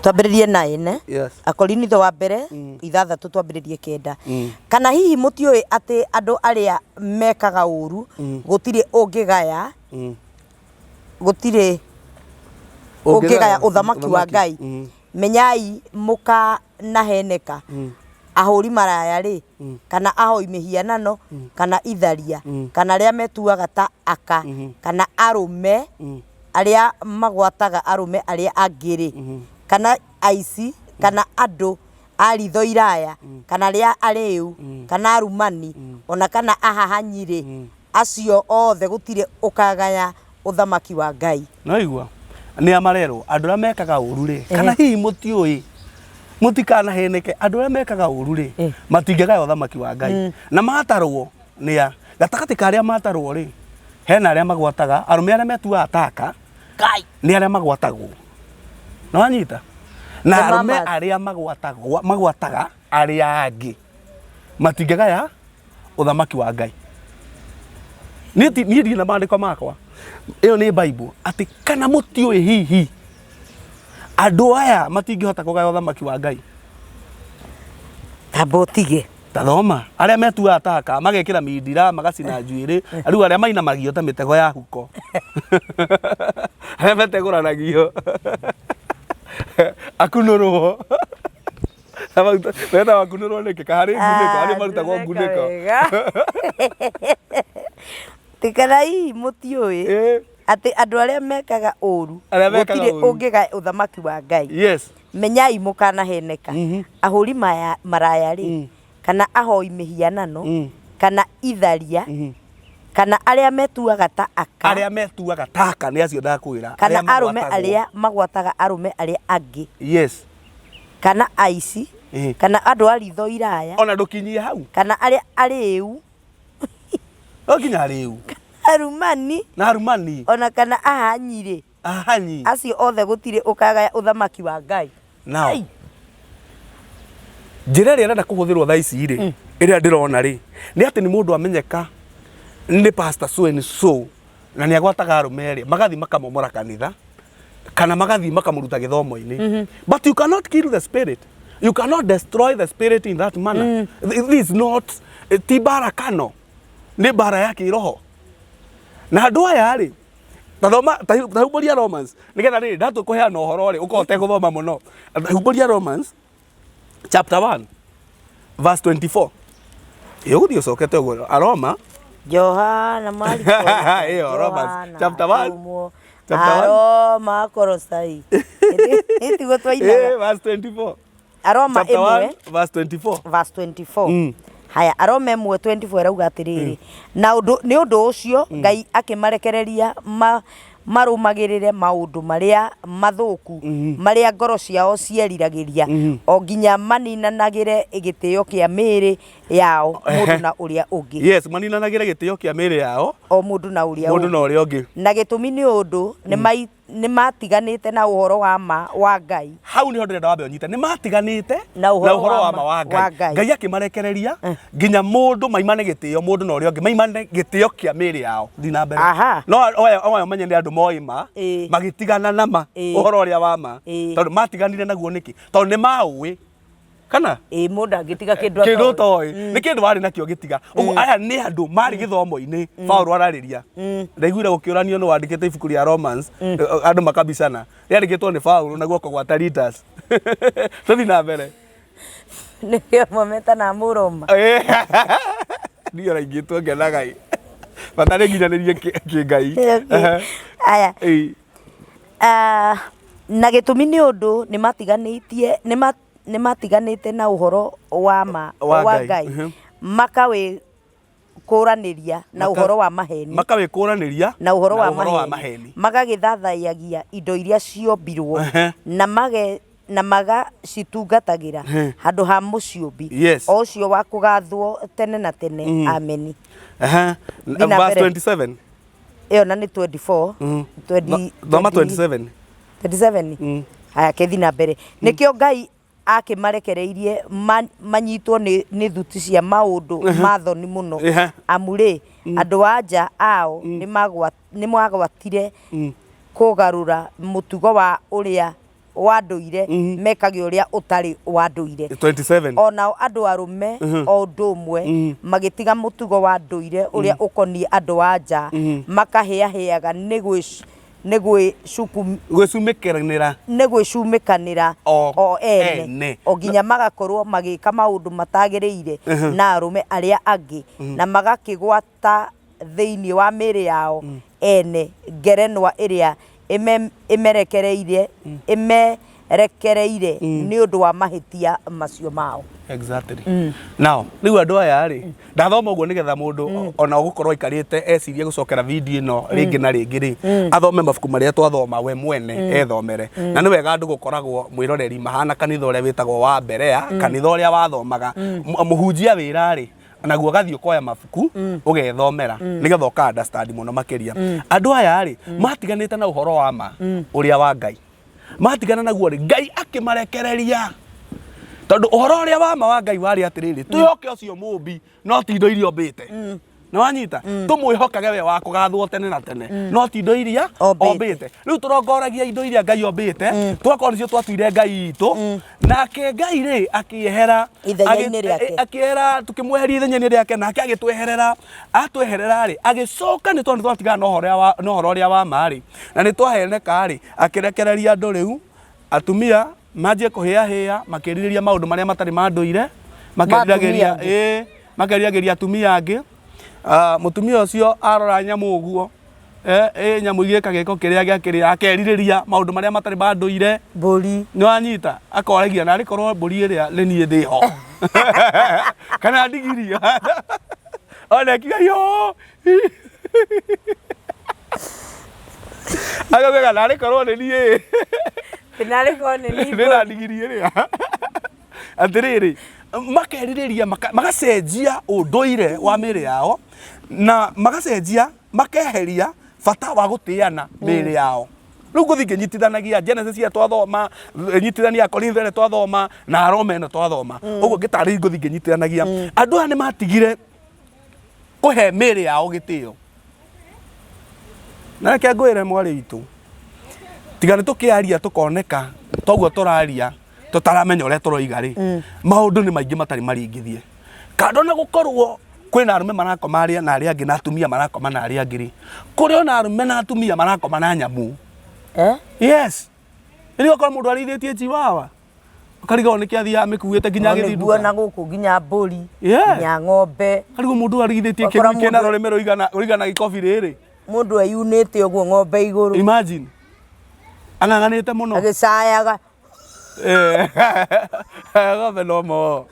[SPEAKER 1] Twambĩrĩrie 9.
[SPEAKER 2] Yes.
[SPEAKER 1] Akorinitho wa mbere 6 twambĩrĩrie 9. Kana hihi mũtiũĩ atĩ andũ arĩa mekaga ũru gũtirĩ ũngĩgaya, gũtirĩ ũngĩgaya ũthamaki wa Ngai? Menyai mũkanaheneka, ahũri maraya rĩ, kana ahoi mĩhianano, kana itharia, kana arĩa metuaga ta aka, kana arũme arĩa magwataga arũme arĩa angĩ rĩ, kana aici, kana andũ a ritho iraya, kana arĩa arĩu, kana arumani, ona kana ahahanyi rĩ, acio othe gũtirĩ ũkagaya ũthamaki wa Ngai.
[SPEAKER 2] No igua nĩ amarerwo andũ arĩa mekaga ũru rĩ, kana hihi mũtiũĩ, mũtikanaheneke, andũ arĩa mekaga ũru rĩ, matingĩgaya ũthamaki wa Ngai. Na matarwo nĩ a gatagatĩ ka arĩa matarwo rĩ, hena arĩa magwataga arũme arĩa metuaga taka.
[SPEAKER 1] Ngai.
[SPEAKER 2] Nĩ arĩa magwatagwo. Na wanyita? Na
[SPEAKER 1] The
[SPEAKER 2] arũme
[SPEAKER 1] mamas.
[SPEAKER 2] arĩa magwatagwo, magwataga arĩa angĩ matingĩgaya ũthamaki wa Ngai. Niĩ ndirĩ na maandĩko makwa. Ĩyo nĩ Bible atĩ kana mũtiũĩ hihi andũ aya matingĩhota kũgaya ũthamaki wa Ngai.
[SPEAKER 1] Tamba ũtige.
[SPEAKER 2] Tathoma arĩa metuaga taka, magekĩra mindira, magacina njuĩrĩ, rĩu arĩa mainamagio ta mĩtego ya huko, arĩa metegũranagio akunũrwo metagwo akunũrwo nĩkĩ? Ka harĩ ngunĩko, harĩ marutagwo ngunĩko.
[SPEAKER 1] Tikana hihi mũtiũĩ. Atĩ andũ arĩa mekaga ũru
[SPEAKER 2] Arĩa mekaga
[SPEAKER 1] gũtirĩ
[SPEAKER 2] ũru.
[SPEAKER 1] ũngĩgaya ũthamaki wa Ngai.
[SPEAKER 2] Yes.
[SPEAKER 1] Menyai mũkanaheneka. Ahũri maya maraya rĩ, kana ahoi mĩhianano, kana itharia, kana arĩa metuaga ta aka,
[SPEAKER 2] Arĩa metuaga taka nĩ acio ndakwĩra.
[SPEAKER 1] kana
[SPEAKER 2] arĩa
[SPEAKER 1] arũme
[SPEAKER 2] magwatagwo.
[SPEAKER 1] arĩa magwataga arũme arĩa angĩ,
[SPEAKER 2] Yes.
[SPEAKER 1] kana aici, kana andũ a ritho iraya,
[SPEAKER 2] Ona ndũkinyie hau.
[SPEAKER 1] kana arĩa arĩu,
[SPEAKER 2] No nginya rĩu.
[SPEAKER 1] arumani,
[SPEAKER 2] Na arumani.
[SPEAKER 1] ona kana ahanyi-rĩ,
[SPEAKER 2] Ahanyi.
[SPEAKER 1] acio othe gũtirĩ ũkagaya ũthamaki wa Ngai.
[SPEAKER 2] Now.
[SPEAKER 1] Ai.
[SPEAKER 2] Njĩra ĩrĩa ĩrenda kũhũthĩrwo thaa ici rĩ, ĩrĩa ndĩrona rĩ, nĩ atĩ nĩ mũndũ amenyeka nĩ pastor so and so na nĩ agwataga arũme rĩ, magathiĩ makamomora kanitha kana magathiĩ makamũruta gĩthomo-inĩ. But you cannot kill the spirit. You cannot destroy the spirit in that manner. This is not ti mbara kano, nĩ mbara ya kĩroho. Na andũ aya rĩ, tathoma tahumbũria Romans nĩgetha rĩrĩ ndatua kũheana ũhoro rĩ ũkorwo ũtegũthoma mũno. Humbũria Romans chapter 1 verse 24. Ĩ ũgũthiĩ ũcokete ũguo Aroma
[SPEAKER 1] Johana Mariko.
[SPEAKER 2] Ĩyo, Romans,
[SPEAKER 1] Johana,
[SPEAKER 2] chapter 1.
[SPEAKER 1] Atũmwo,
[SPEAKER 2] Chapter 1.
[SPEAKER 1] Aroma Kolosai. Ĩtiguo twainaga.
[SPEAKER 2] Verse 24.
[SPEAKER 1] Aroma
[SPEAKER 2] Chapter
[SPEAKER 1] ĩmwe
[SPEAKER 2] 1 verse 24.
[SPEAKER 1] Verse 24. Haya, Aroma ĩmwe 24 ĩrauga atĩrĩrĩ, na ũndũ nĩ ũndũ ũcio Ngai akĩmarekereria ma marũmagĩrĩre maũndũ marĩa mathũku marĩa ngoro ciao cieriragĩria, o nginya maninanagĩre gĩtĩo kĩa mĩĩrĩ yao mũndũ na ũrĩa ũngĩ.
[SPEAKER 2] Yes, maninanagĩre gĩtĩo kĩa mĩĩrĩ yao
[SPEAKER 1] o mũndũ na ũrĩa
[SPEAKER 2] mũndũ
[SPEAKER 1] ũngĩ.
[SPEAKER 2] Na ũrĩa ũngĩ.
[SPEAKER 1] Na gĩtũmi nĩ ũndũ nĩ matiganĩte na ũhoro wa ma wa Ngai.
[SPEAKER 2] Hau niho ndĩrenda wambe ũnyite, nĩ matiganĩte
[SPEAKER 1] na ũhoro
[SPEAKER 2] wa ma wa
[SPEAKER 1] wa
[SPEAKER 2] Ngai.
[SPEAKER 1] Ngai.
[SPEAKER 2] Ngai akĩmarekereria nginya mũndũ maimane gĩtĩo mũndũ na ũrĩa ũngĩ, maimane gĩtĩo kĩa mĩĩrĩ yao. Thiĩ na mbere. No oya oya ũmenye nĩ andũ moĩ ma, magĩtigana na ma ũhoro ũrĩa wa ma. Tondũ matiganire naguo nĩkĩ? Tondũ nĩ maũĩ kana
[SPEAKER 1] Ĩĩ, mũndũ angĩtiga kĩndũ
[SPEAKER 2] kĩndũ
[SPEAKER 1] atoĩ.
[SPEAKER 2] ũtoĩ nĩ kĩndũ warĩ nakĩo gĩtiga ũguo. Aya nĩ andũ marĩ gĩthomo-inĩ Paũlũ ararĩria. Ndaiguire gũkĩũranio nĩ wandĩkĩte ibuku rĩa Romans, andũ makabicana rĩandĩkĩtwo nĩ Paũlũ na guoko gwa Taritas. Tũthiĩ na mbere.
[SPEAKER 1] Nĩkĩo amwe metanaga mũroma.
[SPEAKER 2] Niĩ ona ingĩtwo ngenaga ĩ bata nĩ nginyanĩrie kĩngai.
[SPEAKER 1] Aya.
[SPEAKER 2] Ĩĩ.
[SPEAKER 1] Ah, na gĩtũmi nĩ ũndũ nĩ matiganĩtie nĩ matiganĩte na ũhoro wa ma
[SPEAKER 2] wa
[SPEAKER 1] wa
[SPEAKER 2] Ngai.
[SPEAKER 1] Ngai, makawĩkũranĩria na ũhoro wa maheni.
[SPEAKER 2] Makawĩkũranĩria
[SPEAKER 1] na ũhoro wa
[SPEAKER 2] ũhoro wa
[SPEAKER 1] maheni,
[SPEAKER 2] maheni.
[SPEAKER 1] Magagĩthathaiyagia indo iria ciombirwo na magacitungatagĩra handũ ha mũciũmbi, o ũcio wa kũgathwo tene na tene. Ameni. Thiĩ na
[SPEAKER 2] Verse
[SPEAKER 1] mbere.
[SPEAKER 2] 27.
[SPEAKER 1] Ĩyo na nĩ 24. 20.
[SPEAKER 2] Thoma
[SPEAKER 1] 20.
[SPEAKER 2] 27.
[SPEAKER 1] 27. Haya, kethi na mbere. Nĩkĩo Ngai akĩmarekereirie manyitwo nĩ thuti cia maũndũ ma thoni mũno, amu rĩ, andũ a nja ao nĩ magwatire kũgarũra mũtugo wa ũrĩa wa ndũire, mekage ũrĩa ũtarĩ wa ndũire.
[SPEAKER 2] 27.
[SPEAKER 1] O nao andũ arũme o ũndũ ũmwe, magĩtiga mũtugo wa ndũire ũrĩa ũkoniĩ andũ a nja, makahĩahĩaga nĩ gwĩcuku
[SPEAKER 2] Gwĩcumĩkĩranĩra.
[SPEAKER 1] Nĩ gwĩcumĩkanĩra
[SPEAKER 2] o
[SPEAKER 1] o ene,
[SPEAKER 2] ene.
[SPEAKER 1] O nginya magakorwo magĩka maũndũ matagĩrĩire na arũme arĩa angĩ, na magakĩgwata thĩinĩ wa mĩĩrĩ yao ene ngerenwa ĩrĩa ĩmerekereire nĩ ũndũ wa mahĩtia macio mao.
[SPEAKER 2] Exactly. Now, rĩu andũ aya rĩ, ndathoma ũguo nĩgetha mũndũ ona ũgũkorwo aikarĩte ecirie gũcokera video ĩno rĩngĩ na rĩngĩ rĩ, athome mabuku marĩa twathoma we mwene ethomere. Na nĩ wega andũ gũkoragwo mwĩroreri mahana kanitha ũrĩa wĩtagwo wa Berea, kanitha ũrĩa wathomaga mũhunjia wĩra rĩ, naguo ũgathiĩ ũkoya mabuku ũgethomera nĩgetha ũka understand mũno makĩria. Andũ aya rĩ, matiganĩte na ũhoro wa ma ũrĩa wa Ngai. Matigana naguo rĩ, Ngai akĩmarekereria, tondũ ũhoro ũrĩa wa ma wa Ngai warĩ atĩrĩrĩ, twĩhoke ũcio mũmbi no ti indo iria ombĩte. Nĩ wanyita? Tũmwĩhokage we wa kũgathwo tene na tene no ti indo iria
[SPEAKER 1] ombĩte.
[SPEAKER 2] Ombĩte. Rĩu tũrongoragia indo iria Ngai ombĩte, tũgakorwo nĩcio twatuire Ngai itũ, nake Ngai rĩ akĩehera
[SPEAKER 1] ithenya-inĩ rĩake.
[SPEAKER 2] Akĩehera, tukĩmweheria ithenya-inĩ rĩake, nake agĩtweherera. Atweherera rĩ, agĩcoka nĩ tondũ nĩ twatigana na ũhoro ũrĩa wa ma rĩ, na nĩ twaheneka rĩ, akĩrekereria andũ rĩu atumia manjie kũhĩahĩa makĩrirĩria maũndũ marĩa matarĩ ma ndũire, makeriragĩria
[SPEAKER 1] atumia angĩ.
[SPEAKER 2] Ĩĩ, makeriragĩria atumia angĩ. Ah, mũtumia ũcio arora nyamũ ũguo. Ĩ nyamũ igĩka gĩko kĩrĩa gĩa kĩrĩa, akerirĩria maũndũ marĩa matarĩ ma ndũire.
[SPEAKER 1] Mbũri.
[SPEAKER 2] Nĩ wanyita, akoragia narĩ korwo mbũri ĩrĩa nĩ niĩ ndĩ ho kana ndigiri. Ona akiuga yo, akauga narĩ korwo nĩ niĩ.
[SPEAKER 1] Narĩ korwo nĩ niĩ.
[SPEAKER 2] Ndĩ na ndigiri ĩrĩa. Atĩrĩrĩ, makerirĩria magacenjia ũndũire wa mĩĩrĩ yao, na magacenjia, makeheria bata wa gũtĩana mĩĩrĩ yao. Rĩu ngũthiĩ ngĩnyitithanagia Genesis ĩrĩa twathoma, nyitithania Korintho ĩrĩa twathoma, na Aroma ĩno twathoma. Ũguo ngĩtarĩria ngũthiĩ ngĩnyitithanagia. Andũ aya nĩ matigire kũhe mĩĩrĩ yao gĩtĩo. Na reke ngwĩre mwarĩ witũ, tiga nĩ tũkĩaria tũkoneka toguo tũraria tũtaramenya ũrĩa tũroiga rĩ, maũndũ nĩ maingĩ matarĩ maringithie. Kando na gũkorwo kwĩna arũme marakoma arĩa na arĩa angĩ na atumia marakoma na arĩa angĩ rĩ, kũrĩ ona arũme na atumia marakoma na nyamũ.
[SPEAKER 1] Eh?
[SPEAKER 2] Yes. Rĩu okorwo mũndũ arĩithĩtie chihuahua, ũkarigwo nĩkĩ athiaga amĩkuĩte nginya
[SPEAKER 1] No
[SPEAKER 2] agĩthiĩ
[SPEAKER 1] nĩguo
[SPEAKER 2] nduka.
[SPEAKER 1] na gũkũ nginya mbũri,
[SPEAKER 2] Yeah.
[SPEAKER 1] nginya ng'ombe.
[SPEAKER 2] Karigwo mũndũ arĩithĩtie
[SPEAKER 1] Ũgakora
[SPEAKER 2] kĩgui kĩna
[SPEAKER 1] mũndũ-
[SPEAKER 2] rũrĩmĩ rũigana gĩkobi rĩrĩ.
[SPEAKER 1] Mũndũ eyunĩte ũguo ng'ombe igũrũ.
[SPEAKER 2] Imagine. Ang'ang'anĩte mũno.
[SPEAKER 1] Agĩcayaga.
[SPEAKER 2] Ng'ombe no mo.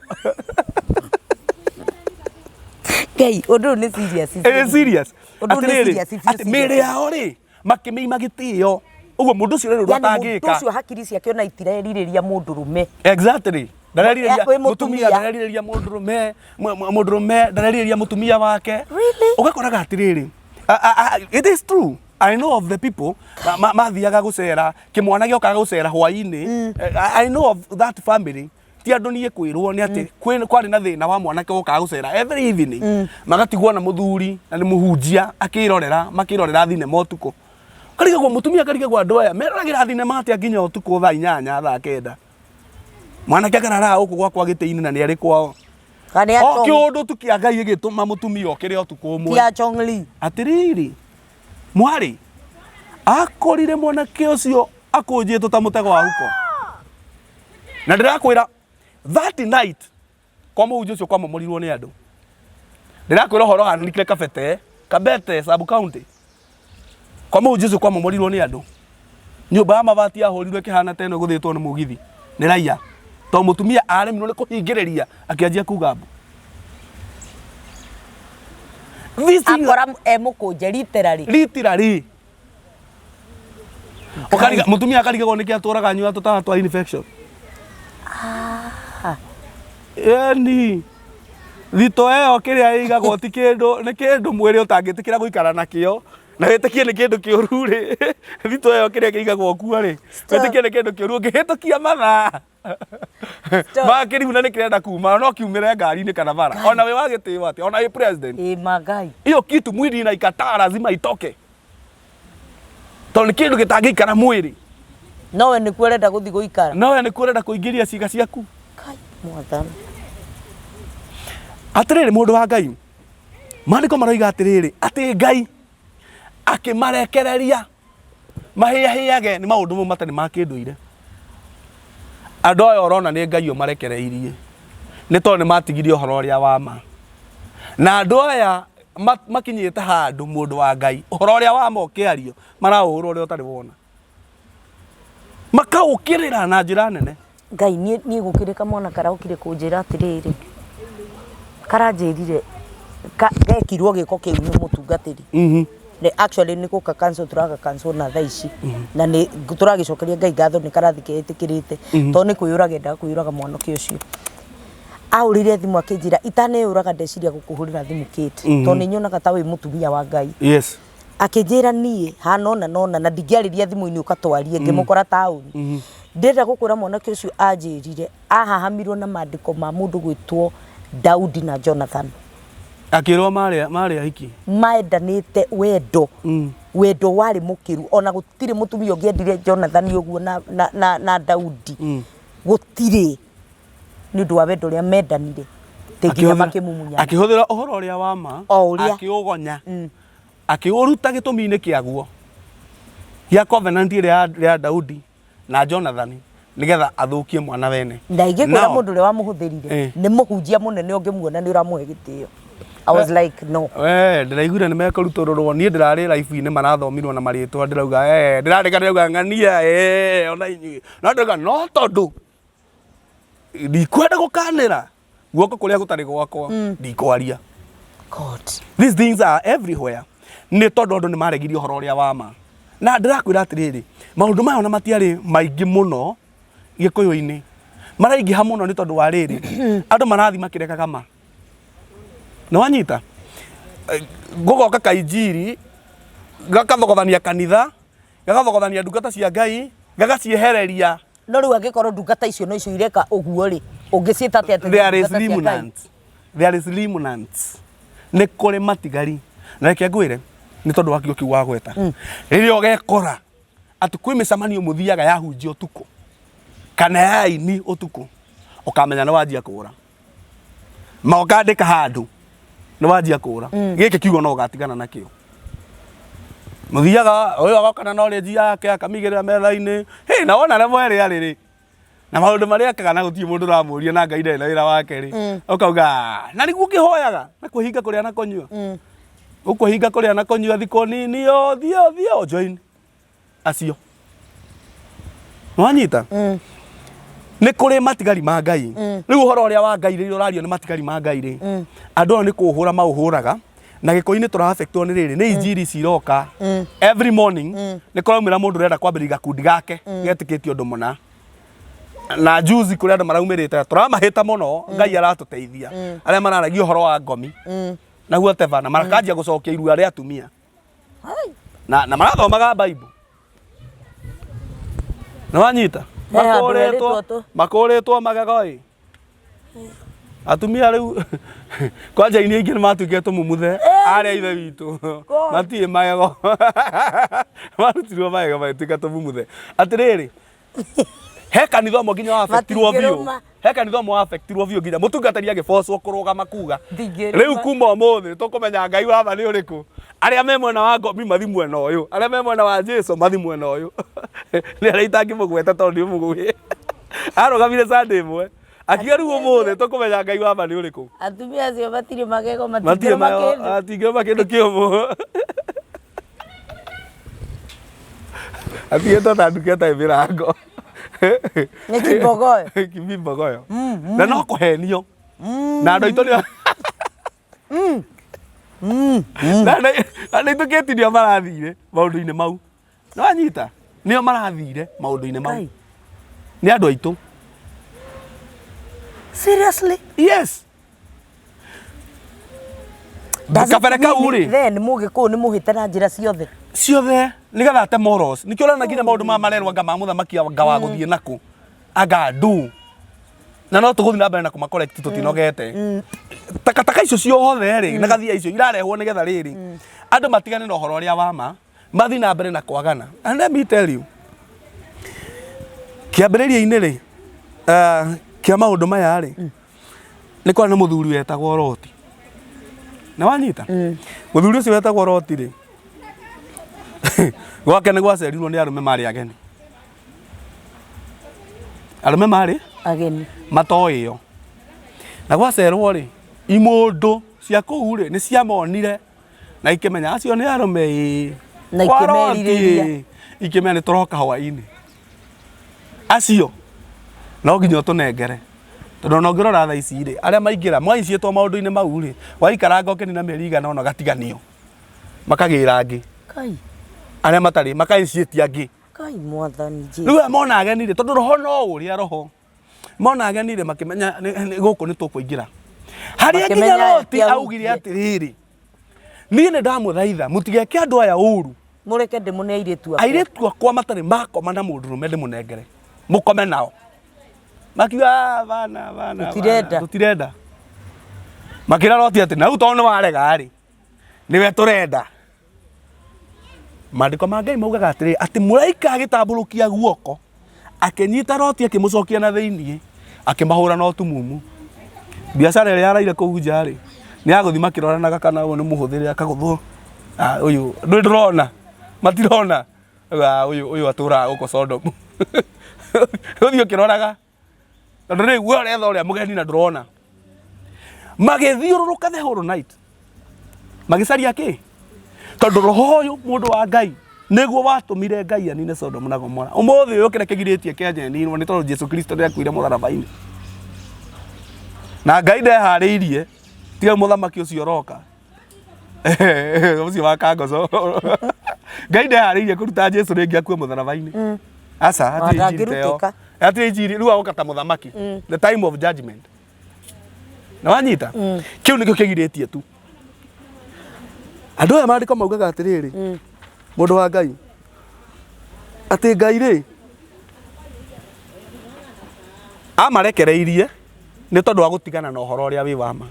[SPEAKER 1] Ngai, ũndũ ũyũ nĩ serious.
[SPEAKER 2] It is serious.
[SPEAKER 1] Ũndũ ũyũ nĩ
[SPEAKER 2] Atĩrĩrĩ,
[SPEAKER 1] serious, biũ
[SPEAKER 2] atĩ mĩĩrĩ
[SPEAKER 1] serious.
[SPEAKER 2] yao rĩ, makĩmĩima gĩtĩo. Ũguo mũndũ ũcio rĩrĩ ũndũ
[SPEAKER 1] Yani mũndũ
[SPEAKER 2] atangĩka.
[SPEAKER 1] ũcio hakiri ciake ona itirerirĩria mũndũrũme.
[SPEAKER 2] Exactly. Ndarerirĩria
[SPEAKER 1] Wĩ
[SPEAKER 2] mũtumia,
[SPEAKER 1] mũtumia.
[SPEAKER 2] ndarerirĩria mũndũrũme, mũndũrũme ndarerirĩria mũtumia wake.
[SPEAKER 1] Really?
[SPEAKER 2] Ũgakoraga atĩrĩrĩ, it is true. I know of the people mathiaga gũcera, kĩmwana gĩokaga gũcera hwaĩ-inĩ. I know of that family. Ti andũ niĩ kwĩrwo nĩ atĩ kwarĩ na thĩna wa mwanake wokaga gũcera every evening. Magatigwo na mũthuri na nĩ mũhunjia akĩrorera, makĩrorera thinema ũtukũ. Karigagwo mũtumia, karigagwo andũ aya meroragĩra thinema atĩa nginya ũtukũ thaa 8, thaa 9. Mwanake akarara gũkũ gwakwa gĩtĩ-inĩ na nĩ arĩ kwao.
[SPEAKER 1] Kana nĩ
[SPEAKER 2] O
[SPEAKER 1] a Chong-
[SPEAKER 2] kĩũndũ tu kĩa Ngai gĩgĩtũma mũtumia okĩre ũtukũ ũmwe.
[SPEAKER 1] Ti a Chong Li.
[SPEAKER 2] Atĩrĩrĩ, mwarĩ, akorire mwanake ũcio akũnjĩtwo ta mũtego wa huko. Na ndĩrakwĩra that night kwa mũhunjia ũcio kwamomorirwo nĩ andũ. Ndĩrakwĩra ũhoro wahanĩkire Kabete, Kabete sub county. Kwa mũhunjia ũcio kwamomorirwo nĩ andũ. Nyũmba ya mabati yahũrirwo ĩkĩhana ta ĩno ĩgũthĩtwo nĩ mũgithi nĩ raia. Tondũ mũtumia aremirwo nĩ kũhingĩrĩria akĩanjia kuga mbu. This thing
[SPEAKER 1] Akora e mũkũnje literally.
[SPEAKER 2] Literally. Ũkariga mũtumia akarigagwo nĩkĩ atũraga anyua tũtawa twa infection. Ĩni thito ĩyo kĩrĩa ĩigagwo ti kĩndũ, nĩ kĩndũ mwĩrĩ ũtangĩtĩkĩra gũikara nakĩo, na wĩtĩkie nĩ kĩndũ kĩũru rĩ, thito ĩyo kĩrĩa kĩigagwo kuo rĩ, wĩtĩkie nĩ kĩndũ kĩũru ũngĩhĩtũkia mathaa
[SPEAKER 1] Stop.
[SPEAKER 2] makĩriu na nĩ kĩrenda kuma no kiumĩre ngari-inĩ kana bara, ona wĩ wa gĩtĩo atĩa, ona wĩ president.
[SPEAKER 1] Ĩ mangai.
[SPEAKER 2] Hiyo kitu mwili inaikataa, lazima itoke, tondũ nĩ kĩndũ gĩtangĩikara mwĩrĩ.
[SPEAKER 1] Nowe nĩkuo ũrenda gũthiĩ gũikara.
[SPEAKER 2] Nowe nĩkuo ũrenda kũingĩria ciĩga ciaku.
[SPEAKER 1] Kai mwathani.
[SPEAKER 2] Atĩrĩrĩ, mũndũ wa Ngai, maandĩko maroiga atĩrĩrĩ, atĩ Ngai akĩmarekereria mahĩahĩage nĩ maũndũ mau matarĩ ma kĩndũire. Andũ aya ũrona nĩ Ngai ũmarekereirie, nĩ tondũ nĩ matigire ũhoro ũrĩa wa ma. Na andũ aya makinyĩte handũ, mũndũ wa Ngai, ũhoro ũrĩa wa ma ũkĩario maraũhũra ũrĩa ũtarĩ wona, makaũkĩrĩra na njĩra nene.
[SPEAKER 1] Ngai, niĩ gũkĩrĩ kamwana karaokire kũnjĩra atĩrĩrĩ, karanjĩrire gekirwo gĩko kĩu nĩ mũtungatĩri. Nĩ actually nĩ gũka cancel, tũraga cancel na thaa ici, na nĩ tũragĩcokeria Ngai ngatho nĩ karathi keĩtĩkĩrĩte, tondũ nĩ kwĩyũraga endaga kwĩyũraga mwanake ũcio. Ahũrĩire thimũ akĩnjĩra itaneyũraga ndeciria gũkũhũrĩra thimũ Kate, tondũ nĩ nyonaga ta wĩ mũtumia wa Ngai. Akĩnjĩra niĩ hana ũna na ũna, na ndingĩarĩria thimũ-inĩ ũka twarie, ngĩmũkora taũni. Ndĩrenda gũkwĩra mwanake ũcio anjĩrire ahahamirwo na mandĩko ma mũndũ gwĩtwo Daudi na Jonathan.
[SPEAKER 2] Akĩrwo marĩ ahiki.
[SPEAKER 1] Maendanĩte wendo, wendo warĩ mũkĩru, ona gũtirĩ mũtumia ũngĩendire Jonathan ũguo na Daudi, gũtirĩ, nĩ ũndũ wa wendo ũrĩa mendanire te nginya makĩmumunyana.
[SPEAKER 2] Akĩhũthĩra ũhoro ũrĩa wa ma.
[SPEAKER 1] O ũrĩa.
[SPEAKER 2] Akĩũgonya, akĩũruta gĩtũmi-inĩ kĩaguo gĩa covenant ĩrĩa ya Daudi na Jonathan, nĩgetha athũkie mwana wene.
[SPEAKER 1] Na ingĩkwĩra
[SPEAKER 2] Now,
[SPEAKER 1] mũndũ ũrĩa wamũhũthĩrire nĩ mũhunjia mũnene, ũngĩmuona nĩ ũramũhe gĩtĩo. I was like, no.
[SPEAKER 2] We ndĩraiguire nĩ mekũrutũrũrwo. Niĩ ndĩrarĩ live-inĩ marathomirwo na marĩtwa, ndĩrauga eh, ndĩrandĩka, ndĩrauga ng'ania eh, ona inyuĩ no ndĩrauga no tondũ ndikwenda gũkanĩra guoko kũrĩa gũtarĩ gwakwa, ndikwaria.
[SPEAKER 1] God.
[SPEAKER 2] These things are everywhere nĩ tondũ andũ nĩ maregirie ũhoro ũrĩa wa ma. Na ndĩrakwĩra atĩrĩrĩ, maũndũ maya ona matiarĩ maingĩ mũno Gĩkũyũ-inĩ, maraingĩha mũno nĩ tondũ wa rĩrĩ, andũ marathiĩ makĩregaga ma. Nĩ wanyita? Gũgoka kainjiri gakathogothania kanitha, gagathogothania ndungata cia Ngai, gagaciehereria.
[SPEAKER 1] No rĩu angĩkorwo ndungata icio no icio ireka ũguo rĩ, ũngĩciĩta atĩa atĩ nĩ
[SPEAKER 2] There is
[SPEAKER 1] ndungata cia Ngai?
[SPEAKER 2] remnant. There is remnant. Nĩ kũrĩ matigari. Na reke ngwĩre, nĩ tondũ wa kiugo kĩu wagweta. Rĩrĩa ũgekora atĩ kwĩ mĩcemanio mũthiaga ya hunjia ũtukũ kana ya aini ũtukũ, ũkamenya nĩ wanjia kũra. Ma ũkandĩka handũ nĩ wanjia kũra. Gĩkĩ kiugo no ũgatigana nakĩo. Mũthiaga ũyũ agoka na knowledge yake akamĩigĩrĩra metha-inĩ. Hĩ, na wona level ĩrĩa arĩ rĩ, na maũndũ marĩa ekaga na gũtirĩ mũndũ ũramũria na Ngai ndarĩ na wĩra wake rĩ, ũkauga "Ah, na nĩguo ũkĩhoyaga na kwĩhinga kũrĩa na kũnyua. Ũkwĩhinga kũrĩa na kũnyua thikũ nini, ũthiĩ ũthiĩ ũjoin acio. Nĩwanyita? Nĩ kũrĩ matigari ma Ngai. Rĩu ũhoro ũrĩa wa Ngai rĩrĩa ũrario nĩ matigari ma Ngai rĩ, andũ aya nĩ kũũhũra maũhũraga. Na Gĩkũyũ-inĩ tũra-affectwo nĩ rĩrĩ, nĩ injiri ici iroka every morning. Nĩ kũraumĩra mũndũ ũrenda kwambĩrĩria gakundi gake getĩkĩtie ũndũ mũna. Na juzi kũrĩ andũ maraumĩrĩte tũramahĩta mũno, Ngai aratũteithia, arĩa mararagia ũhoro wa ngomi na whatever, na makanjia gũcokia irua rĩa atumia na marathomaga Bible. Nĩ wanyita?
[SPEAKER 1] He handũ
[SPEAKER 2] Makũrĩtwo
[SPEAKER 1] herĩtwo tũ.
[SPEAKER 2] Makũrĩtwo magego ĩ. Atumia rĩu kwanja ini aingĩ nĩ matuĩkire tũmumuthe arĩa ithe witũ
[SPEAKER 1] God.
[SPEAKER 2] matirĩ magego, marutirwo magego magĩtuĩka tũmumuthe. Atĩrĩrĩ, he kanitha ũmwe nginya wabektirwo biũ.
[SPEAKER 1] Matingĩrũma.
[SPEAKER 2] He kanitha ũmwe wabektirwo biũ nginya mũtungatĩri agĩbocwo kũrũgama kuga
[SPEAKER 1] Ndingĩrũma.
[SPEAKER 2] rĩu kuma ũmũthĩ tũkũmenya Ngai wa ma nĩ ũrĩkũ. Arĩa me mwena wa ngomi mathi mwena ũyũ, arĩa me mwena wa Jesu mathi mwena ũyũ. Nĩ arĩa itangĩmũgweta tondũ nĩ ũmũgũĩ. Arũgamire Sunday ĩmwe akiuga rĩu ũmũthĩ tũkũmenya Ngai wa ma nĩ ũrĩkũ.
[SPEAKER 1] Atumia acio matirĩ magego,
[SPEAKER 2] matirĩ
[SPEAKER 1] matingĩrũma
[SPEAKER 2] magego,
[SPEAKER 1] kĩndũ.
[SPEAKER 2] matingĩrũma kĩndũ kĩũmũ. Atigĩtwo ta nduka ĩtarĩ mĩrango.
[SPEAKER 1] Nĩ kimbogoyo.
[SPEAKER 2] Kimbogoyo. Na no kũhenio. Na andũ aitũ nĩo Na andũ aitũ kĩti nĩo marathire maũndũ-inĩ mau. Nĩ wanyita? Nĩo marathire maũndũ-inĩ mau.
[SPEAKER 1] Ngai.
[SPEAKER 2] Nĩ andũ aitũ.
[SPEAKER 1] Seriously?
[SPEAKER 2] Yes.
[SPEAKER 1] Does it
[SPEAKER 2] Kabere kau
[SPEAKER 1] mean
[SPEAKER 2] rĩ.
[SPEAKER 1] Then mũgĩkũyũ nĩ mũhĩte na njĩra ciothe.
[SPEAKER 2] Ciothe nĩgetha ate morals. Nĩkĩo ũrona nginya maũndũ maya marerwo anga ma mũthamaki anga wa gũthiĩ nakũ anga ndu na no tũgũthiĩ na mbere na kũma correct tũtinogete. Takataka icio ciothe rĩ na gathia icio irarehwo nĩgetha rĩrĩ andũ matigane na ũhoro ũrĩa wa ma, mathiĩ na mbere na kwagana. And let me tell you, kĩambĩrĩria-inĩ rĩ kĩa maũndũ maya rĩ, nĩ kwarĩ na mũthuri wetagwo Loti. Nĩ wanyita? Mũthuri ũcio wetagwo Loti rĩ, gwake nĩ gwacerirwo nĩ arũme marĩ ageni. Arũme marĩ
[SPEAKER 1] ageni
[SPEAKER 2] matoĩo. Na gwacerwo rĩ, imũndũ cia kũu rĩ nĩ ciamonire na ikĩmenya acio nĩ arũme ĩĩ.
[SPEAKER 1] Na
[SPEAKER 2] Kwa Loti
[SPEAKER 1] ikĩmerirĩria.
[SPEAKER 2] ĩĩ. Ikĩmenya nĩ tũroka hwainĩ. Acio no nginya ũtũnengere tondũ ona ũngĩrora thaa ici rĩ, arĩa maingĩra mwaiciĩtwo maũndũ-inĩ mau rĩ, waikaranga ũkĩnina mĩeri igana ũna ũgatiganio, makagĩra angĩ
[SPEAKER 1] Kai.
[SPEAKER 2] arĩa matarĩ makaiciĩtia angĩ.
[SPEAKER 1] Kai mwathani Jesu.
[SPEAKER 2] Rĩu aya mona ageni rĩ, tondũ roho no ũrĩa roho mona ageni rĩ makĩmenya gũkũ nĩ tũkũingĩra harĩa nginya
[SPEAKER 1] Makĩmenya
[SPEAKER 2] Loti
[SPEAKER 1] ti ahutie.
[SPEAKER 2] augire atĩrĩrĩ, niĩ nĩ ndamũthaitha mũtigeke andũ aya ũru.
[SPEAKER 1] Mũreke ndĩmũne airĩtu akwa.
[SPEAKER 2] Airĩtu akwa matarĩ makoma na mũndũrũme ndĩmũnengere mũkome nao. Makiuga "Ah, bana bana
[SPEAKER 1] Tũtirenda."
[SPEAKER 2] Tũtirenda. Makĩra Loti atĩ na rĩu tondũ nĩ warega rĩ, nĩwe tũrenda. Maandĩko ma Ngai maugaga atĩrĩrĩ, atĩ mũraika agĩtambũrũkia guoko akĩnyita Loti akĩmũcokia na thĩiniĩ, akĩmahũra na ũtumumu. Biacara ĩrĩa yaraire kũu nja rĩ, nĩ ya gũthiĩ makĩroranaga kana ũyũ nĩ mũhũthĩre akagũthwo. Ah, ũyũ ndũrĩ ndũrona, matirona. Ah, ũyũ ũyũ atũraga gũkũ Sodom. Ũthiĩ ũkĩroraga. Tondũ rĩu we ũretha ũrĩa mũgeni na ndũrona. Magĩthiũrũrũka the whole night. Magĩcaria kĩ? Tondũ roho ũyũ mũndũ wa Ngai nĩguo watũmire Ngai anine Sodom na Gomora. Ũmũthĩ ũyũ kĩrĩa kĩgirĩtie Kenya ĩninwo nĩ tondũ Jesu Kristo nĩakuire mũtharaba-inĩ. Na Ngai ndeharĩirie tiga mũthamaki ũcio ũroka ũcio wa kangoco. Ngai ndeharĩirie kũruta Jesu rĩngĩ akue mũtharaba-inĩ. Aca, hatirĩ injiri ta ĩyo.
[SPEAKER 1] Ndangĩrutĩka.
[SPEAKER 2] Hatirĩ injiri, rĩu agoka ta mũthamaki. The time of judgment. Na wanyita? Kĩu nĩkĩo kĩgirĩtie tu. Andũ aya maandĩko maugaga atĩrĩrĩ, mũndũ wa Ngai, atĩ Ngai rĩ, amarekereirie nĩ tondũ wa gũtigana na ũhoro ũrĩa wĩ wa ma.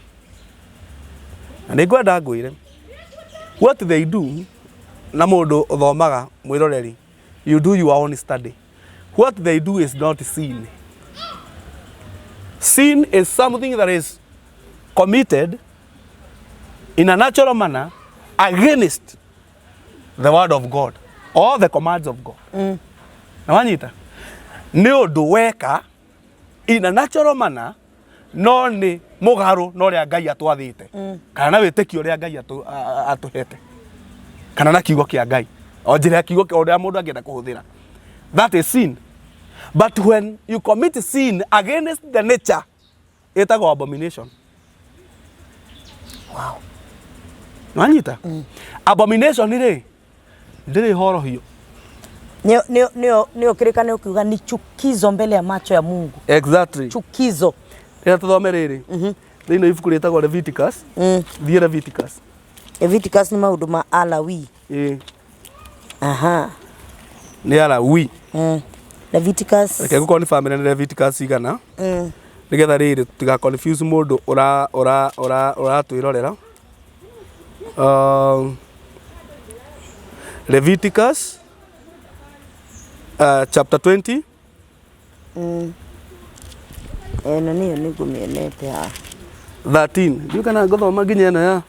[SPEAKER 2] Na nĩ ngwenda ngwĩre, what they do, na mũndũ ũthomaga mwĩroreri, you do your own study. What they do is not sin. Sin is something that is committed in a natural manner against the word of God or the commands of God. Na wanyita? Nĩ ũndũ weka in a natural manner no nĩ mũgarũ na ũrĩa Ngai atwathĩte kana na wĩtĩkio ũrĩa Ngai atũhete kana na kiugo kĩa Ngai o njĩra ya kiugo kĩa ũrĩa mũndũ angĩenda kũhũthĩra. That is sin. But when you commit sin against the nature, ĩtagwo abomination.
[SPEAKER 1] Wow.
[SPEAKER 2] Wanyita? Abomination rĩ ndĩrĩ horohio.
[SPEAKER 1] Nĩyo kĩrĩkanĩro kiuga ni chukizo mbele ya macho ya Mungu.
[SPEAKER 2] Exactly.
[SPEAKER 1] Chukizo.
[SPEAKER 2] Rĩrĩa tũthome rĩrĩ thĩinĩ wa ibuku rĩtagwo Leviticus. Thiĩ Leviticus.
[SPEAKER 1] Leviticus nĩ maũndũ ma Alawi.
[SPEAKER 2] Ĩĩ.
[SPEAKER 1] Aha.
[SPEAKER 2] Nĩ Alawi.
[SPEAKER 1] Leviticus.
[SPEAKER 2] Reke ngũkorwo nĩ bamĩrĩ nĩ Leviticus igana. Nĩgetha rĩrĩ tũtiga confuse mũndũ ũra ũra ũra ũratwĩrorera. Leviticus chapter 20.
[SPEAKER 1] Ĩno nĩyo nĩngũmĩonete haha.
[SPEAKER 2] 13. Ndiũĩ kana ngũthoma nginya ĩno ya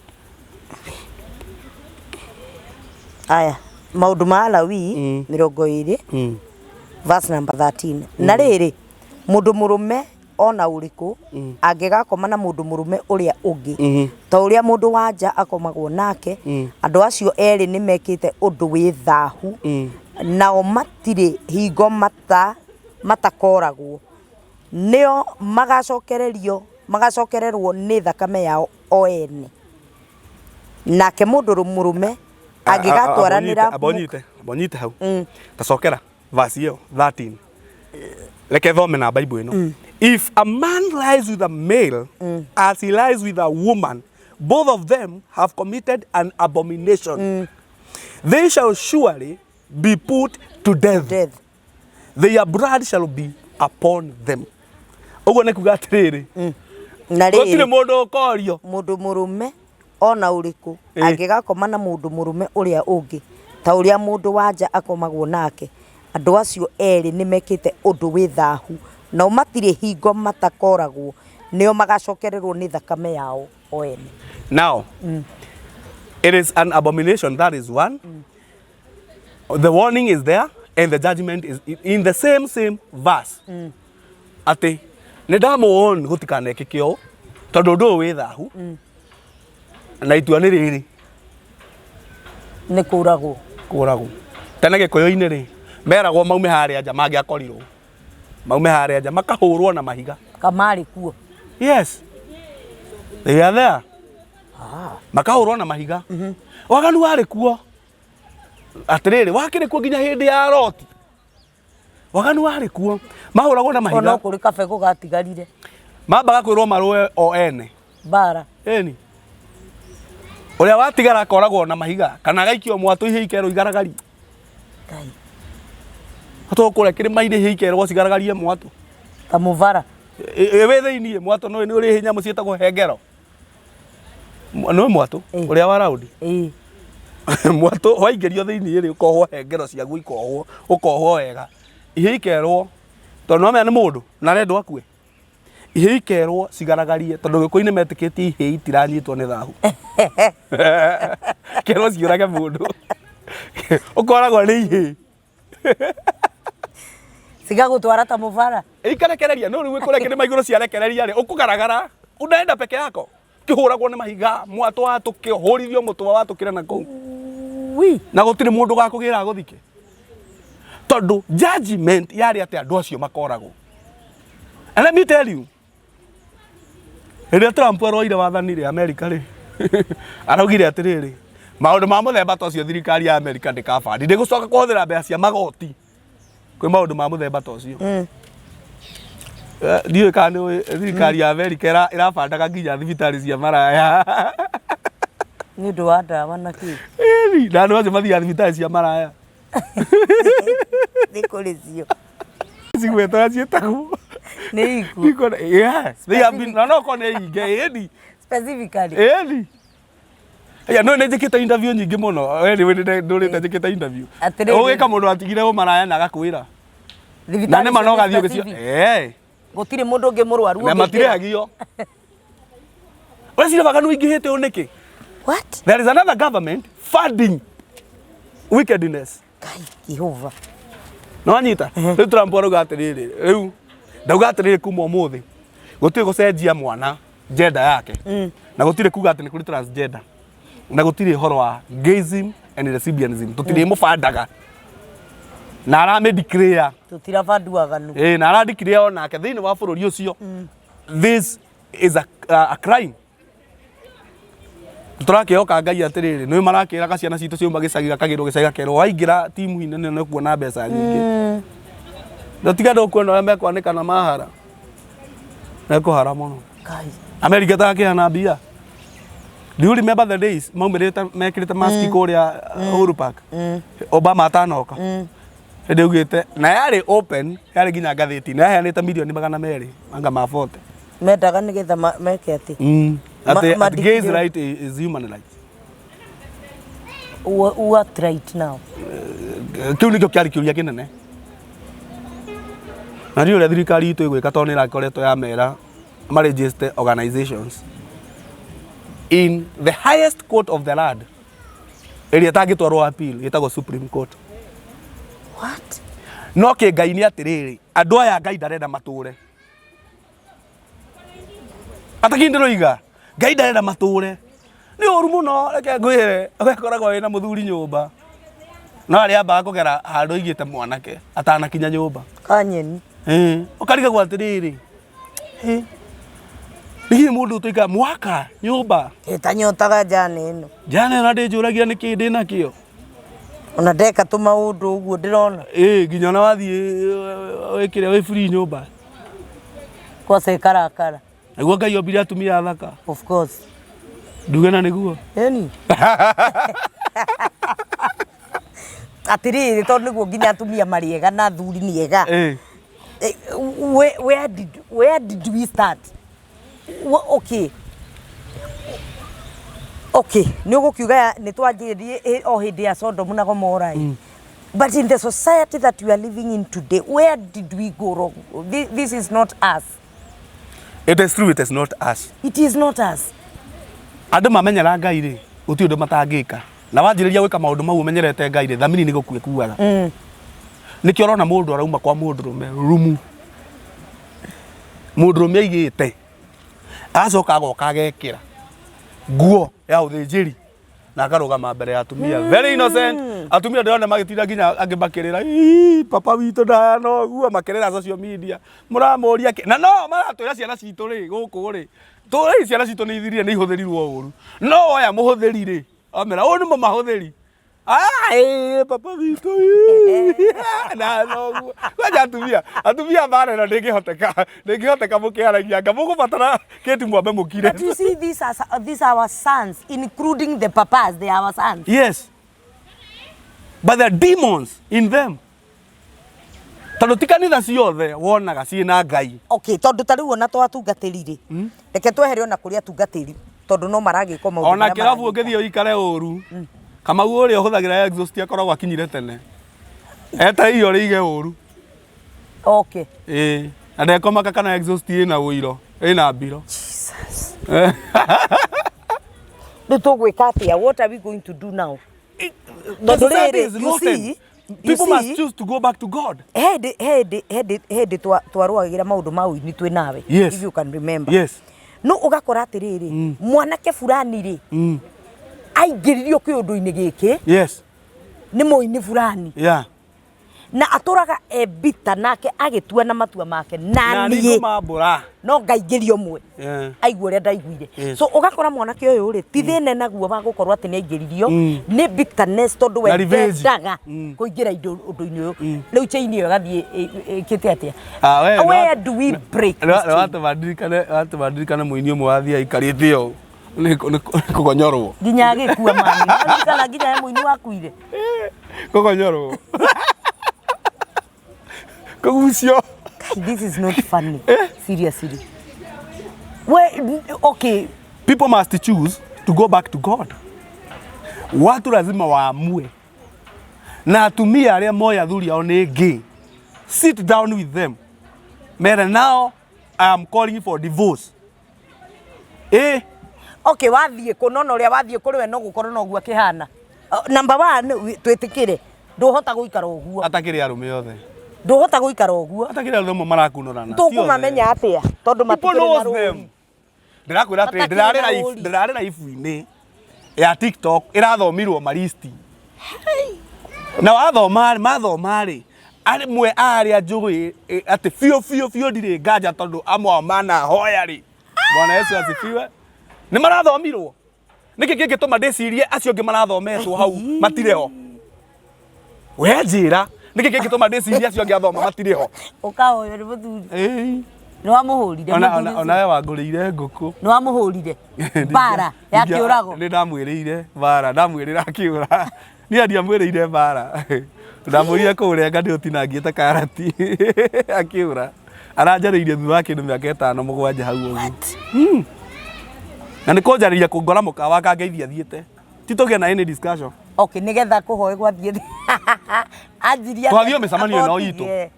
[SPEAKER 1] Aya, maũndũ ma Alawii 20 verse number 13. Na rĩrĩ, mũndũ mũrũme ona ũrĩkũ angĩgakoma na mũndũ mũrũme ũrĩa ũngĩ ta ũrĩa mũndũ wa nja akomagwo nake, andũ acio erĩ nĩ mekĩte ũndũ wĩ thahu, nao matirĩ hingo matakoragwo, nĩo magacokererwo nĩ thakame yao o ene. Nake mũndũ mũrũme angĩgatwaranĩra
[SPEAKER 2] Abonyite, abonyite hau. Tacokera verse ĩyo 13. Reke thome na Bible ĩno. If a man lies with a male as he lies with a woman, both of them have committed an abomination. They shall surely be put to death.
[SPEAKER 1] Death.
[SPEAKER 2] Their blood shall be upon them. Ũguo nĩ kuga atĩrĩrĩ,
[SPEAKER 1] Na
[SPEAKER 2] gũtirĩ
[SPEAKER 1] rĩrĩ,
[SPEAKER 2] mũndũ ũkorio.
[SPEAKER 1] Mũndũ mũrũme ona ũrĩkũ angĩgakoma na mũndũ mũrũme ũrĩa ũngĩ ta ũrĩa mũndũ wa nja akomagwo nake, andũ acio erĩ nĩ mekĩte ũndũ wĩ thahu, nao matirĩ hingo matakoragwo, nĩo magacokererwo nĩ thakame yao o ene.
[SPEAKER 2] Now, it is an abomination, that is one. The warning is there and the judgment is in the same verse. Atĩ nĩ ndamũwarn gũtikanekĩke ũũ tondũ ũndũ ũyũ wĩ thahu na itua nĩ rĩrĩ.
[SPEAKER 1] Nĩ kũragwo.
[SPEAKER 2] Kũragwo. Tene gĩkũyũ-inĩ rĩ, meragwo maume harĩa nja mangĩakorirwo maume harĩa nja makahũrwo na mahiga.
[SPEAKER 1] Kamarĩ kuo.
[SPEAKER 2] Yes, they are there. Makahũrwo na mahiga. Waganu warĩ kuo atĩrĩrĩ, wakĩrĩ kuo nginya hĩndĩ ya Loti. Waganu warĩ kuo, mahũragwo na
[SPEAKER 1] Ona
[SPEAKER 2] mahiga.
[SPEAKER 1] Kũrĩ kabegũ gatigarire.
[SPEAKER 2] Mambaga kwĩrwo marũe o ene.
[SPEAKER 1] Mbara.
[SPEAKER 2] Ĩni ũrĩa watigara akoragwo na mahiga kana agaikio mwatũ, ihe ikerwo igaragarie.
[SPEAKER 1] Ngai.
[SPEAKER 2] Atũ kũrĩa kĩrĩma-inĩ, ihe ikerwo cigaragarie mwatũ.
[SPEAKER 1] Ta mũbara.
[SPEAKER 2] Wĩ thĩiniĩ mwatũ nĩ ũrĩ nyamũ ciĩtagwo hengero. Nĩ mwatũ ũrĩa wa raundi. Mwatũ waingĩrio thĩiniĩ rĩ, ũkohwo hengero ciaguo, ikohwo, ũkohwo wega. Ihe ikerwo, tondũ nĩwamenya nĩ mũndũ na arendwo akue, ihe ikerwo cigaragarie, tondũ gĩkũyũ-inĩ metĩkĩtie ihĩ itiranyitwo nĩ thahu. Kerwo ciũrage mũndũ, ũkoragwo nĩ ihĩ.
[SPEAKER 1] Cigagũtwara ta mũbara.
[SPEAKER 2] Ikarekereria no rĩu kũrĩa kĩrĩma igũrũ, ciarekereria rĩ, ũkũgaragara unaenda peke yako. Kĩhũragwo nĩ mahiga, mwatũ watũke, ũhũrithio mũtwe watũkĩre na kũu.
[SPEAKER 1] Wi.
[SPEAKER 2] Na gũtirĩ mũndũ ũgakũgĩra agũthike. Tondũ judgment yarĩ atĩ andũ acio makoragwo. And let me tell you, rĩrĩa Trump aroire wathani rĩ Amerika rĩ, araugire atĩrĩrĩ, maũndũ ma mũthemba ta ũcio thirikari ya Amerika ndĩkabandi, ndĩgũcoka kũhũthĩra mbeca cia magoti kwĩ maũndũ ma mũthemba ta ũcio. Ndiũĩ kana nĩ ũĩ thirikari ya Amerika ĩrabandaga nginya thibitarĩ cia maraya.
[SPEAKER 1] Nĩ ũndũ wa ndawa na kĩ.
[SPEAKER 2] Ĩni, na andũ acio mathiaga thibitarĩ cia maraya.
[SPEAKER 1] Nĩ kũrĩ cio.
[SPEAKER 2] Cigwetwo ũrĩa ciĩtagwo.
[SPEAKER 1] Nĩ ikuũ.
[SPEAKER 2] Yeah, they have been, na no korwo nĩ ingĩ, ĩni.
[SPEAKER 1] Specifically.
[SPEAKER 2] Ĩni. Ya no nĩ njĩkĩte interview nyingĩ mũno. We nĩ ndũrĩte njĩkĩte interview.
[SPEAKER 1] Atĩrĩrĩ.
[SPEAKER 2] Ũgĩka mũndũ atigire ũmaraya na agakwĩra. Na
[SPEAKER 1] Thibitarĩ
[SPEAKER 2] nĩ ma no
[SPEAKER 1] icio nĩ
[SPEAKER 2] gathiĩ ũgĩcio.
[SPEAKER 1] specific.
[SPEAKER 2] Eh.
[SPEAKER 1] Gũtirĩ mũndũ ũngĩ mũrwaru
[SPEAKER 2] Na
[SPEAKER 1] ũngĩingĩra.
[SPEAKER 2] matirĩhagio. Ũreciria waganu ũingĩhĩte ũũ nĩkĩ?
[SPEAKER 1] What?
[SPEAKER 2] There is another government funding wickedness.
[SPEAKER 1] Ngai Jehova.
[SPEAKER 2] Nĩ wanyita? Rĩu Trump arauga atĩrĩrĩ, rĩu ndauga atĩrĩrĩ kuma ũmũthĩ gũtirĩ gũcenjia mwana gender yake na gũtirĩ kuga atĩ nĩ kũrĩ transgender na gũtirĩ ũhoro wa gayism and lesbianism tũtirĩ mũbandaga na aramĩ declare.
[SPEAKER 1] Tũtirabandu waganu.
[SPEAKER 2] Ĩĩ, na ara declare onake thĩinĩ wa bũrũri ũcio this is a crime. Tũrakĩhoka Ngai atĩrĩrĩ, nĩ marakĩraga ciana citũ ciauma gĩcagi gakagĩrwo gĩcagi gakerwo waingĩra timu-inĩ nĩ ũkuona mbeca nyingĩ. Na tiga ndũkuona ũrĩa mekwanĩka na mahara. Mekũhara mũno.
[SPEAKER 1] Ngai.
[SPEAKER 2] Amerika takĩhana mbia. Do you remember the days maumĩrĩte mekĩrĩte maski kũrĩa Uhuru Park? Obama atanoka. Hĩndĩ augĩte na yarĩ open, yarĩ nginya ngathĩti-inĩ, yaheanĩte mirioni 200 anga ma 40.
[SPEAKER 1] Mendaga nĩgetha meke atĩ.
[SPEAKER 2] Atĩ atĩ gays right is human right.
[SPEAKER 1] What right now?
[SPEAKER 2] Kĩu nĩkĩo kĩarĩ kĩũria kĩnene. Na ndiũĩ ũrĩa thirikari itũ ĩgwĩka tondũ nĩ ĩrakoretwo yamera ma register organizations in the highest court of the land ĩrĩa ĩtangĩtwarwo appeal ĩtagwo Supreme Court.
[SPEAKER 1] What?
[SPEAKER 2] No kĩngai nĩ atĩrĩrĩ, andũ aya Ngai ndarenda matũre. Atakii ndĩroiga Ngai ndarenda matũre. Nĩ ũru mũno reke ngwĩre, ũgakoragwo wĩna mũthuri nyũmba no arĩa ambaga kũgera handũ aigĩte mwanake atanakinya nyũmba.
[SPEAKER 1] Kanyeni.
[SPEAKER 2] Ĩĩ, ũkarigagwo atĩrĩrĩ, ĩ, hihi mũndũ ũtũikaga mwaka nyũmba
[SPEAKER 1] Ĩtanyotaga njana ĩno.
[SPEAKER 2] Njana ĩno ndĩnjũragia nĩkĩ ndĩnakĩo.
[SPEAKER 1] Ona ndeka tũmaũndũ ũguo ndĩrona.
[SPEAKER 2] Ĩĩ, nginya ona wathiĩ wĩkĩre wĩ free nyũmba.
[SPEAKER 1] Kwaca ĩkarakara.
[SPEAKER 2] Nĩguo Ngai ombire atumia athaka.
[SPEAKER 1] Of course.
[SPEAKER 2] Nduge na nĩguo.
[SPEAKER 1] Ĩni. Atĩrĩrĩ tondũ nĩguo nginya atumia marĩ ega na athuri nĩ ega.
[SPEAKER 2] Ĩĩ.
[SPEAKER 1] Where did we start? Okay. Nĩ ũgũkiuga nĩ twanjĩrĩrie o hĩndĩ ya Sodom na Gomora. But in the society that we are living in today, where did we go wrong? This is not us.
[SPEAKER 2] It is true, it is not us.
[SPEAKER 1] It is not us.
[SPEAKER 2] Andũ mamenyera Ngai rĩ, gũtirĩ ũndũ matangĩka. Na wanjĩrĩria gwĩka maũndũ mau ũmenyerete Ngai rĩ, thamiri nĩ gũkua ĩkuaga. Nĩkĩo ũrona mũndũ arauma kwa mũndũrũme rumu. Mũndũrũme aigĩte, agacoka agoka agekĩra nguo ya ũthĩnjĩri na akarũgama mbere ya atumia very innocent. Atumia ndĩrona magĩtinda nginya angĩ makĩrĩra, "Ii, papa witũ ndahana ũguo," makĩrĩra social media. Mũramũria kĩ? Na no maratwĩra ciana citũ rĩ, gũkũ rĩ, tũĩ ciana citũ nĩ ithirire nĩ ihũthĩrirwo ũru. No woya mũhũthĩri rĩ, amera ũyũ nĩ mũmahũthĩri. Ah, papa witũ ii. Na noguo. Kwanja atumia, atumia mbara ĩno ndĩngĩhoteka, ndĩngĩhoteka mũkĩaragia anga mũgũbatara kĩti mwambe mũkire.
[SPEAKER 1] But you see, these are our sons, including the papas, they are our sons.
[SPEAKER 2] Yes. But there are demons in them. Tondũ ti kanitha ciothe wonaga ciĩna Ngai.
[SPEAKER 1] Okay, tondũ ta rĩu ona to atungatĩri rĩ, reke twehere ona kũrĩ atungatĩri, tondũ no maragĩkwo maũndũ
[SPEAKER 2] Ona
[SPEAKER 1] marĩa
[SPEAKER 2] kĩrabu
[SPEAKER 1] maragĩka.
[SPEAKER 2] ũngĩthiĩ ũikare ũru, Kamau ũrĩa ũhũthagĩra exhaust akoragwo akinyire tene. Etereire ũrĩa ige ũru. Ĩĩ. Na ndekomaka kana exhaust ĩna ũiro, ĩna mbiro.
[SPEAKER 1] Jesus. Rĩu tũgwĩka atĩa? What are we going to do now?
[SPEAKER 2] The
[SPEAKER 1] Tondũ
[SPEAKER 2] society
[SPEAKER 1] rĩrĩ,
[SPEAKER 2] is
[SPEAKER 1] you
[SPEAKER 2] rotten.
[SPEAKER 1] see, you
[SPEAKER 2] People must
[SPEAKER 1] see,
[SPEAKER 2] choose to go back to God.
[SPEAKER 1] Hĩndĩ hĩndĩ hĩndĩ hĩndĩ twarũagĩra maũndũ ma ũini twĩ nawe.
[SPEAKER 2] Yes.
[SPEAKER 1] If you can remember.
[SPEAKER 2] Yes.
[SPEAKER 1] No ũgakora atĩrĩrĩ, mwanake fulani rĩ, aingĩririo kĩũndũ-inĩ gĩkĩ nĩ mũini fulani, na atũraga e bitter, nake agĩtua na matua make na
[SPEAKER 2] na niĩ
[SPEAKER 1] niĩ
[SPEAKER 2] ngũmambũra.
[SPEAKER 1] No ngaingĩria ũmwe aigua ũrĩa ndaiguire. So ũgakora mwanake ũyũ rĩ, ti thĩna naguo wa gũkorwo atĩ nĩ aingĩririo, nĩ bitterness, tondũ we
[SPEAKER 2] Na revenge.
[SPEAKER 1] ndendaga kũingĩra indo ũndũ-inĩ ũyũ. Rĩu chain ĩyo ĩgathiĩ ĩkĩte atĩa?
[SPEAKER 2] Ah, we,
[SPEAKER 1] Where do we break this chain?
[SPEAKER 2] Watũma ndirikane mũini ũmwe wathiĩ aikarĩte ũũ nĩ kũgonyorwo.
[SPEAKER 1] Nginya agĩkua mami. Nĩwaririkana nginya he mũini wakuire?
[SPEAKER 2] Kũgonyorwo, kũgucio.
[SPEAKER 1] Kai, this is not funny, seriously. We, okay.
[SPEAKER 2] People must choose to go back to God. Watu lazima waamue, na atumia arĩa moĩ athuri ao nĩ gay, sit down with them, mere now I am calling for divorce, eh.
[SPEAKER 1] Okay, wathiĩ kũ nona ũrĩa wathiĩ kũrĩ we no gũkorwo noguo akĩhana. Number one, twĩtĩkĩre ndũhota gũikara ũguo.
[SPEAKER 2] Atakĩrĩ arũme othe.
[SPEAKER 1] Ndũhota gũikara ũguo.
[SPEAKER 2] Atakĩrĩ arũme amwe marakunũrana.
[SPEAKER 1] Tũkũmamenya atĩa tondũ
[SPEAKER 2] People
[SPEAKER 1] matikĩrĩ na
[SPEAKER 2] knows
[SPEAKER 1] rũri?
[SPEAKER 2] Them. Ndĩrakwĩra atĩrĩ,
[SPEAKER 1] Matakĩrĩ
[SPEAKER 2] ndĩrarĩ
[SPEAKER 1] na
[SPEAKER 2] live,
[SPEAKER 1] rũri.
[SPEAKER 2] ndĩrarĩ live-inĩ ya TikTok ĩrathomirwo maristi na wathoma mathoma rĩ, amwe a arĩa njũĩ atĩ biũ biũ biũ ndirĩ nganja, tondũ amwe ao manahoya rĩ, Bwana Yesu asifiwe, nĩ marathomirwo. Nĩkĩ kĩngĩtũma ndĩcirie acio angĩ marathometwo hau matirĩ ho? We njĩra nĩkĩ kĩngĩtũma ndĩcirie acio angĩ athoma matirĩ ho?
[SPEAKER 1] Ũkahoywo nĩ mũthuri.
[SPEAKER 2] Ĩĩ.
[SPEAKER 1] Nĩ wamũhũrire?
[SPEAKER 2] Ona
[SPEAKER 1] Mũthuri
[SPEAKER 2] ona
[SPEAKER 1] ũcio?
[SPEAKER 2] Ona we wangũrĩire ngũkũ.
[SPEAKER 1] Nĩ wamũhũrire mbara ya kĩũrago?
[SPEAKER 2] Nĩ ndamwĩrĩire mbara, ndamwĩrĩra akĩũra. Niĩ ndiamwĩrĩire mbara, ndamwĩrire kũũrenga nĩ ũtinangĩte karati, akĩũra. Aranjarĩirie thutha wa kĩndũ mĩaka 5 7 hau ũguo. Na nĩ kũnjarĩria kũngora mũkawa akangeithia thiĩte. Ti tũgĩe na any discussion.
[SPEAKER 1] Okay, nĩgetha kũhoe gwathiĩ anjirie.
[SPEAKER 2] Twathiĩ mĩcemanio ĩno itũ.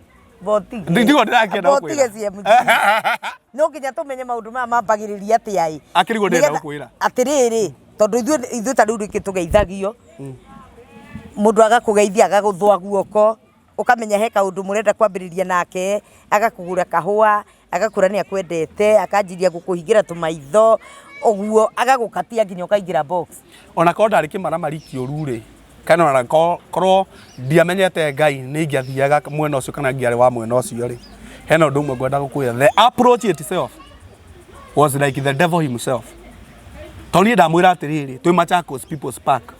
[SPEAKER 1] Botige.
[SPEAKER 2] Ndigwo ndĩrakĩenda
[SPEAKER 1] Botige.
[SPEAKER 2] gũkwĩra.
[SPEAKER 1] CMG no nginya tũmenye maũndũ maya mambagĩrĩria atĩa ĩ.
[SPEAKER 2] Akĩrigwo ndĩrenda
[SPEAKER 1] Nĩgetha-
[SPEAKER 2] gũkwĩra.
[SPEAKER 1] Atĩrĩrĩ, tondũ ithuĩ ta rĩu rĩngĩ tũgeithagio, mũndũ agakũgeithia, agagũthũa guoko, ũkamenya he kaũndũ mũrenda kwambĩrĩria nake, agakũgũra kahũa, agakũra nĩ akwendete, akanjiria gũkũhingĩra tũmaitho ũguo, agagũkatia nginya ũkaingĩra box.
[SPEAKER 2] Ona korwo ndarĩ kĩmaramari kĩũru rĩ, kana ona korwo ndiamenyete Ngai nĩ ingĩathiaga mwena ũcio kana ingĩarĩ wa mwena ũcio rĩ, hena ũndũ ũmwe ngwenda gũkwĩra: the approach itself was like the devil himself, tondũ niĩ ndamwĩra atĩrĩrĩ, twĩ Machakos People's Park,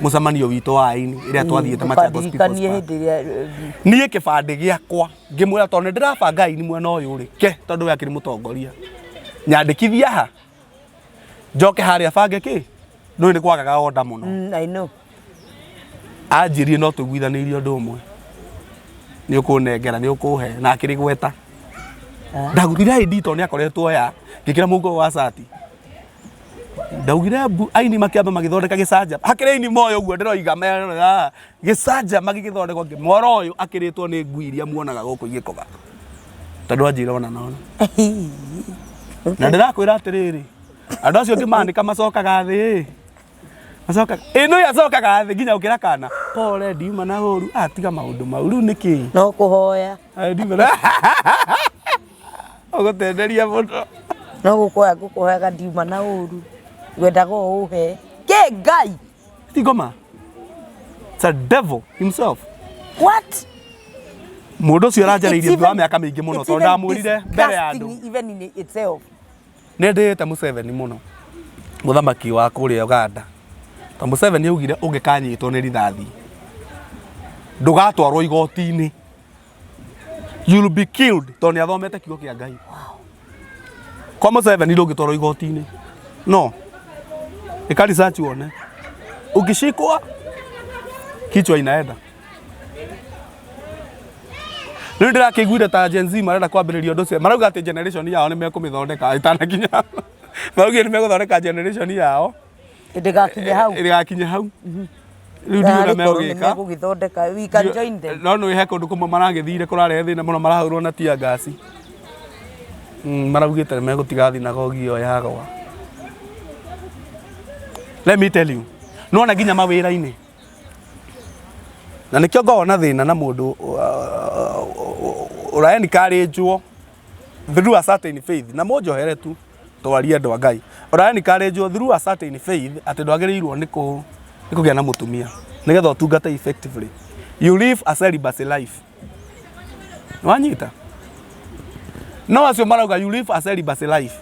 [SPEAKER 2] mũcemanio witũ wa aini ĩrĩa twathiĩte Machakos People's
[SPEAKER 1] Ndũkandirikanie
[SPEAKER 2] Park.
[SPEAKER 1] Hĩndĩ ĩrĩa
[SPEAKER 2] Niĩ kĩbandĩ gĩakwa ngĩmwĩra, tondũ nĩ ndĩrabanga aini mwena ũyũ rĩ, ke tondũ we akĩrĩ mũtongoria, nyandĩkithia ha njoke harĩa bange kĩ ndũĩ nĩ kwagaga order mũno.
[SPEAKER 1] I know.
[SPEAKER 2] Anjĩrire no tũiguithanĩirie ũndũ ũmwe, nĩ ũkũnengera, nĩ ũkũhe, na akĩrĩ gweta. Ndagũthire ID tondũ nĩ akoretwo ya ngĩkĩra mũhuko wa cati, ndaugire mbu. Aini makĩamba magĩthondeka gĩcanja, hakĩrĩ aini moyo ũguo ndĩroiga merora gĩcanja magĩgĩthondekwo, ngĩmwora ũyũ akĩrĩtwo nĩ ngui iria muonaga gũkũ igĩkoba, tondũ anjĩra ona na ona na ndĩrakwĩra atĩrĩrĩ, andũ acio ngĩmanĩka macokaga thĩ, macokaga ĩno acokaga thĩ nginya ũkĩra kana pole, ndiuma na ũru, atiga maũndũ mau rĩu nĩkĩ.
[SPEAKER 1] No kũhoya.
[SPEAKER 2] Ai, ndiuma na ũgũtenderia mũno.
[SPEAKER 1] No gũkũhoya ngũkũhoyaga, ndiuma na ũru, ngwendaga o ũhe kĩ Ngai.
[SPEAKER 2] Ti ngoma. It's a devil himself.
[SPEAKER 1] What?
[SPEAKER 2] Mũndũ ũcio aranjarĩirie thutha wa mĩaka mĩingĩ mũno, tondũ ndamwĩrire mbere ya andũ.
[SPEAKER 1] Even in itself.
[SPEAKER 2] Nĩ ndĩĩte Museveni mũno, mũthamaki wa kũrĩa Uganda, tondũ Museveni augire ũngĩkanyitwo nĩ rithathi ndũgatwarwo igoti-inĩ, you'll be killed, tondũ nĩ athomete kiugo kĩa Ngai. Kwa Museveni ndũngĩtwarwo igoti-inĩ, no ĩka research wone, ukishikwa kichwa inaenda. Rĩu ndĩrakĩiguire ta Gen Z marenda kwambĩrĩria ũndũ ũcio, marauga atĩ generation yao nĩ mekũmĩthondeka ĩtanakinya, maraugire nĩ megũthondeka generation yao.
[SPEAKER 1] Ndĩgakinye hau.
[SPEAKER 2] Ĩgakinye hau. Rĩu ndiũĩ ũrĩa megũgĩka.
[SPEAKER 1] Megũgĩthondeka, we can join them.
[SPEAKER 2] No nĩ he kũndũ kũmwe maragĩthire kũrarehe thĩna mũno, marahũrwo na tear gas. Maraugĩte nĩ megũtiga thinagogi ĩyo yagwa. Let me tell you, nĩwona nginya mawĩra-inĩ, na nĩkĩo ngoragwo na thĩna na mũndũ ũraencouragwo. Through a certain faith na mũnjohere tu twarie andũ a Ngai. Ũra encourage through a certain faith atĩ ndwagĩrĩirwo nĩ kũ nĩ kũgĩa na mũtumia nĩgetha ũtungate effectively. You live a celibacy life. Wanyita? No acio marauga you live a celibacy life.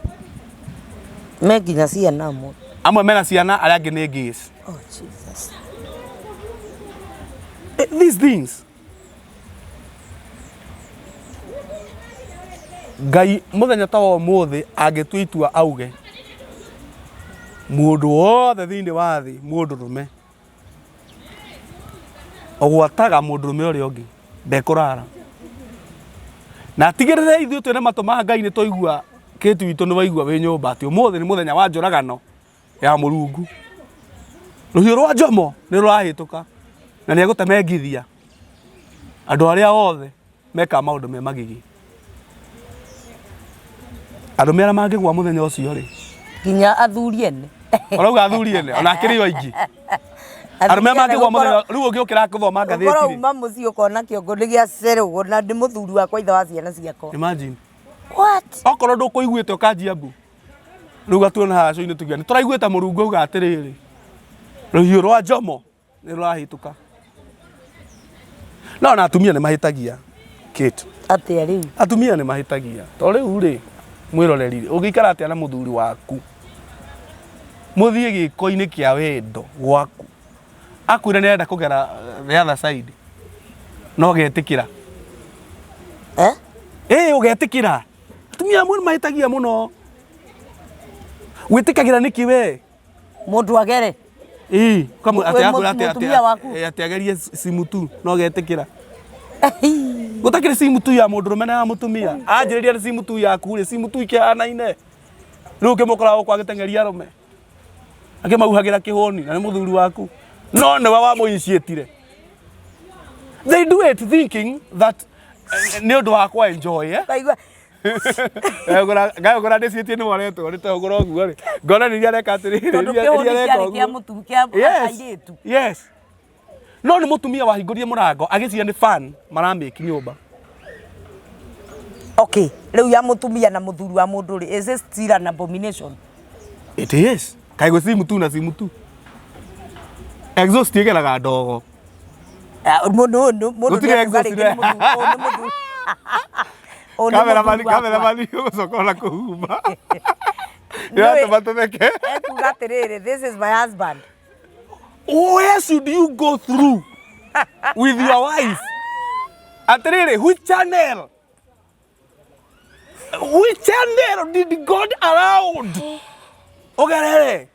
[SPEAKER 1] Me nginya ciana amwe.
[SPEAKER 2] Amwe mena ciana arĩa angĩ nĩ gays.
[SPEAKER 1] Oh Jesus.
[SPEAKER 2] These things Ngai mũthenya ta wa ũmũthĩ angĩtua itua auge mũndũ wothe thĩinĩ wa thĩ mũndũrũme ũgwataga mũndũrũme ũrĩa ũngĩ ndekũrara na atigĩrĩre ithuĩ twĩna matũ ma Ngai nĩ twaigua kĩtu witũ nĩ waigua wĩ nyũmba atĩ ũmũthĩ nĩ mũthenya wa njũragano ya Mũrungu rũhiũ rwa njomo nĩ rũrahĩtũka na nĩ egũtemengithia andũ arĩa othe mekaga maũndũ me magigi. Arũme arĩa mangĩgwa mũthenya ũcio rĩ,
[SPEAKER 1] Nginya athuri ene.
[SPEAKER 2] Ũrauga athuri ene ona akĩrĩ o aingĩ. Arũme arĩa mangĩgwa mũthenya rĩu ũngĩũkĩra gũthoma ngathĩti
[SPEAKER 1] Ũkorwo
[SPEAKER 2] rĩ.
[SPEAKER 1] uma mũciĩ ũkona kĩongo nĩ gĩacerũgwo na nĩ mũthuri wakwa ithe wa ciana ciakwa.
[SPEAKER 2] Imagine.
[SPEAKER 1] What?
[SPEAKER 2] Okorwo ndũkũiguĩte ũkanjia mbu. Rĩu gatuona haha cũinĩ tuge nĩ tũraiguĩte Mũrungu auga atĩrĩrĩ, rũhiũ rwa njomo nĩ rũrahĩtũka. No ona atumia nĩ mahĩtagia Kate.
[SPEAKER 1] Atĩa rĩu?
[SPEAKER 2] Atumia nĩ mahĩtagia. To rĩu rĩ, mwĩroreri rĩ, ũngĩikara atĩa na mũthuri waku mũthiĩ gĩko-inĩ kĩa wendo gwaku akwĩra nĩ arenda kũgera the other side no ũgetĩkĩra?
[SPEAKER 1] Eh?
[SPEAKER 2] Ĩĩ ũgetĩkĩra. Atumia amwe nĩ mahĩtagia mũno. Wĩtĩkagĩra nĩkĩ we?
[SPEAKER 1] Mũndũ agere.
[SPEAKER 2] Ĩĩ, ũkamwĩra
[SPEAKER 1] Wĩ
[SPEAKER 2] atĩ akwĩra atĩ
[SPEAKER 1] mũtumia waku.
[SPEAKER 2] Atĩ agerie simu tu no ũgetĩkĩra. Gũtakĩrĩ simu tu ya mũndũrũme na ya mũtumia. Anjĩrĩria nĩ simu tu yaku rĩ, simu tu ikĩhanaine. Rĩu ũkĩmũkora gũkũ agĩteng'eria arũme. Akĩmauhagĩra kĩhũni na nĩ mũthuri waku. No nĩwe wamũ-initiate-ire. They do it thinking that nĩ ũndũ wa kwa enjoy eh?
[SPEAKER 1] Ũkaigua
[SPEAKER 2] Ngayũgũra ndĩciĩtie nĩ waretwo nĩ tehũgũra ũguo rĩ ngona nĩ iria areka atĩrĩrĩ
[SPEAKER 1] tondũ
[SPEAKER 2] iria
[SPEAKER 1] kĩhũni
[SPEAKER 2] iria areka
[SPEAKER 1] kĩarĩ kĩa
[SPEAKER 2] ũguo.
[SPEAKER 1] mũtu kĩa
[SPEAKER 2] Yes,
[SPEAKER 1] airĩtu.
[SPEAKER 2] yes. No nĩ mũtumia wahingũrire mũrango agĩciria nĩ fan maramĩki nyũmba.
[SPEAKER 1] Okay, rĩu ya mũtumia na mũthuri wa mũndũ rĩ, is it still an abomination?
[SPEAKER 2] It is. Kaĩ gwĩ simu tu na simu tu. Exhaust ĩgeraga ndogo.
[SPEAKER 1] Ah, Mũndũ ũyũ nĩ- mũndũ
[SPEAKER 2] Gũtirĩ
[SPEAKER 1] nĩ ekuga
[SPEAKER 2] exhaust
[SPEAKER 1] rĩngĩ nĩ mũthuri, ũyũ nĩ mũthuri. Ũyũ nĩ
[SPEAKER 2] Cameraman
[SPEAKER 1] mũthuri wakwa.
[SPEAKER 2] cameraman ũgũcoka ona kũhumba.
[SPEAKER 1] Nĩũĩ-
[SPEAKER 2] Ĩratũma tũtheke.
[SPEAKER 1] Ekuga atĩrĩrĩ, this is my husband.
[SPEAKER 2] Where should you go through with your wife? Atĩrĩrĩ, which channel? Which channel did God allowed? Ũgerere.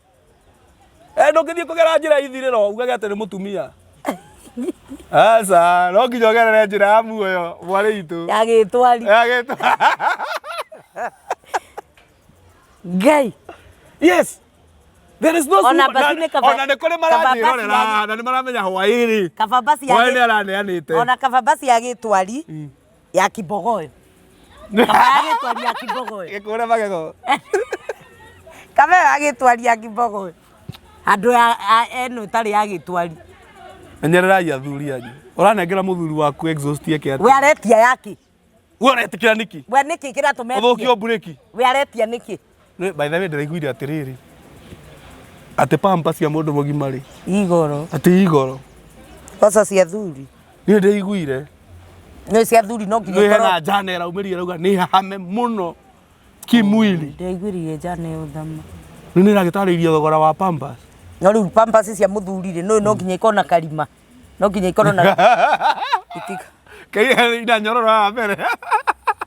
[SPEAKER 2] Eh, ndũngĩthiĩ kũgera njĩra ya ithirĩro ugage atĩ nĩ mũtumia. Aca, no nginya ũgerere njĩra ya muoyo mwarĩ itũ.
[SPEAKER 1] Ya gĩtwari.
[SPEAKER 2] Ya gĩtwari.
[SPEAKER 1] Ngai.
[SPEAKER 2] Yes. There is no
[SPEAKER 1] Ona
[SPEAKER 2] super-
[SPEAKER 1] basi
[SPEAKER 2] na-
[SPEAKER 1] nĩ kaba-
[SPEAKER 2] ona nĩ kũrĩ
[SPEAKER 1] kaba basi
[SPEAKER 2] maranjĩrorera
[SPEAKER 1] ya-
[SPEAKER 2] na nĩ maramenya hwaĩ-rĩ.
[SPEAKER 1] Kaba basi ya
[SPEAKER 2] Hwaĩ
[SPEAKER 1] gĩ-
[SPEAKER 2] nĩ araneanĩte.
[SPEAKER 1] Ona kaba basi ya gĩtwari ya kibogoyo. Kaba ya gĩtwari ya kibogoyo.
[SPEAKER 2] Gĩkũre magego.
[SPEAKER 1] Kaba ya gĩtwari ya kibogoyo. Handũ ya ĩno ĩtarĩ ya gĩtwari.
[SPEAKER 2] Menyererai athuri anyu. Ũranengera mũthuri waku exhaust eke atĩa?
[SPEAKER 1] We aretia yaki.
[SPEAKER 2] We ũretĩkĩra nĩkĩ?
[SPEAKER 1] We nĩkĩ kĩratũma etie?
[SPEAKER 2] Ũthũkio mburĩki.
[SPEAKER 1] We aretia nĩkĩ?
[SPEAKER 2] Nĩ- By the way ndĩraiguire atĩrĩrĩ atĩ pamper cia mũndũ mũgima rĩ
[SPEAKER 1] Igoro.
[SPEAKER 2] atĩ igoro.
[SPEAKER 1] Mboco cia thuri.
[SPEAKER 2] Niĩ ndĩraiguire
[SPEAKER 1] Nĩ cia thuri no nginya
[SPEAKER 2] nĩ
[SPEAKER 1] ikorwo.
[SPEAKER 2] hena njana ĩraumĩrire ĩrauga nĩ hame mũno kimwili.
[SPEAKER 1] Ndĩraiguire njana ĩyo thama.
[SPEAKER 2] Rĩu nĩ ĩragĩtarĩirie thogora wa pampers.
[SPEAKER 1] No rĩu pampers cia mũthuri rĩ no nginya ikorwo na karima. No nginya ikorwo na itika
[SPEAKER 2] Kei ina nyororo haha mbere.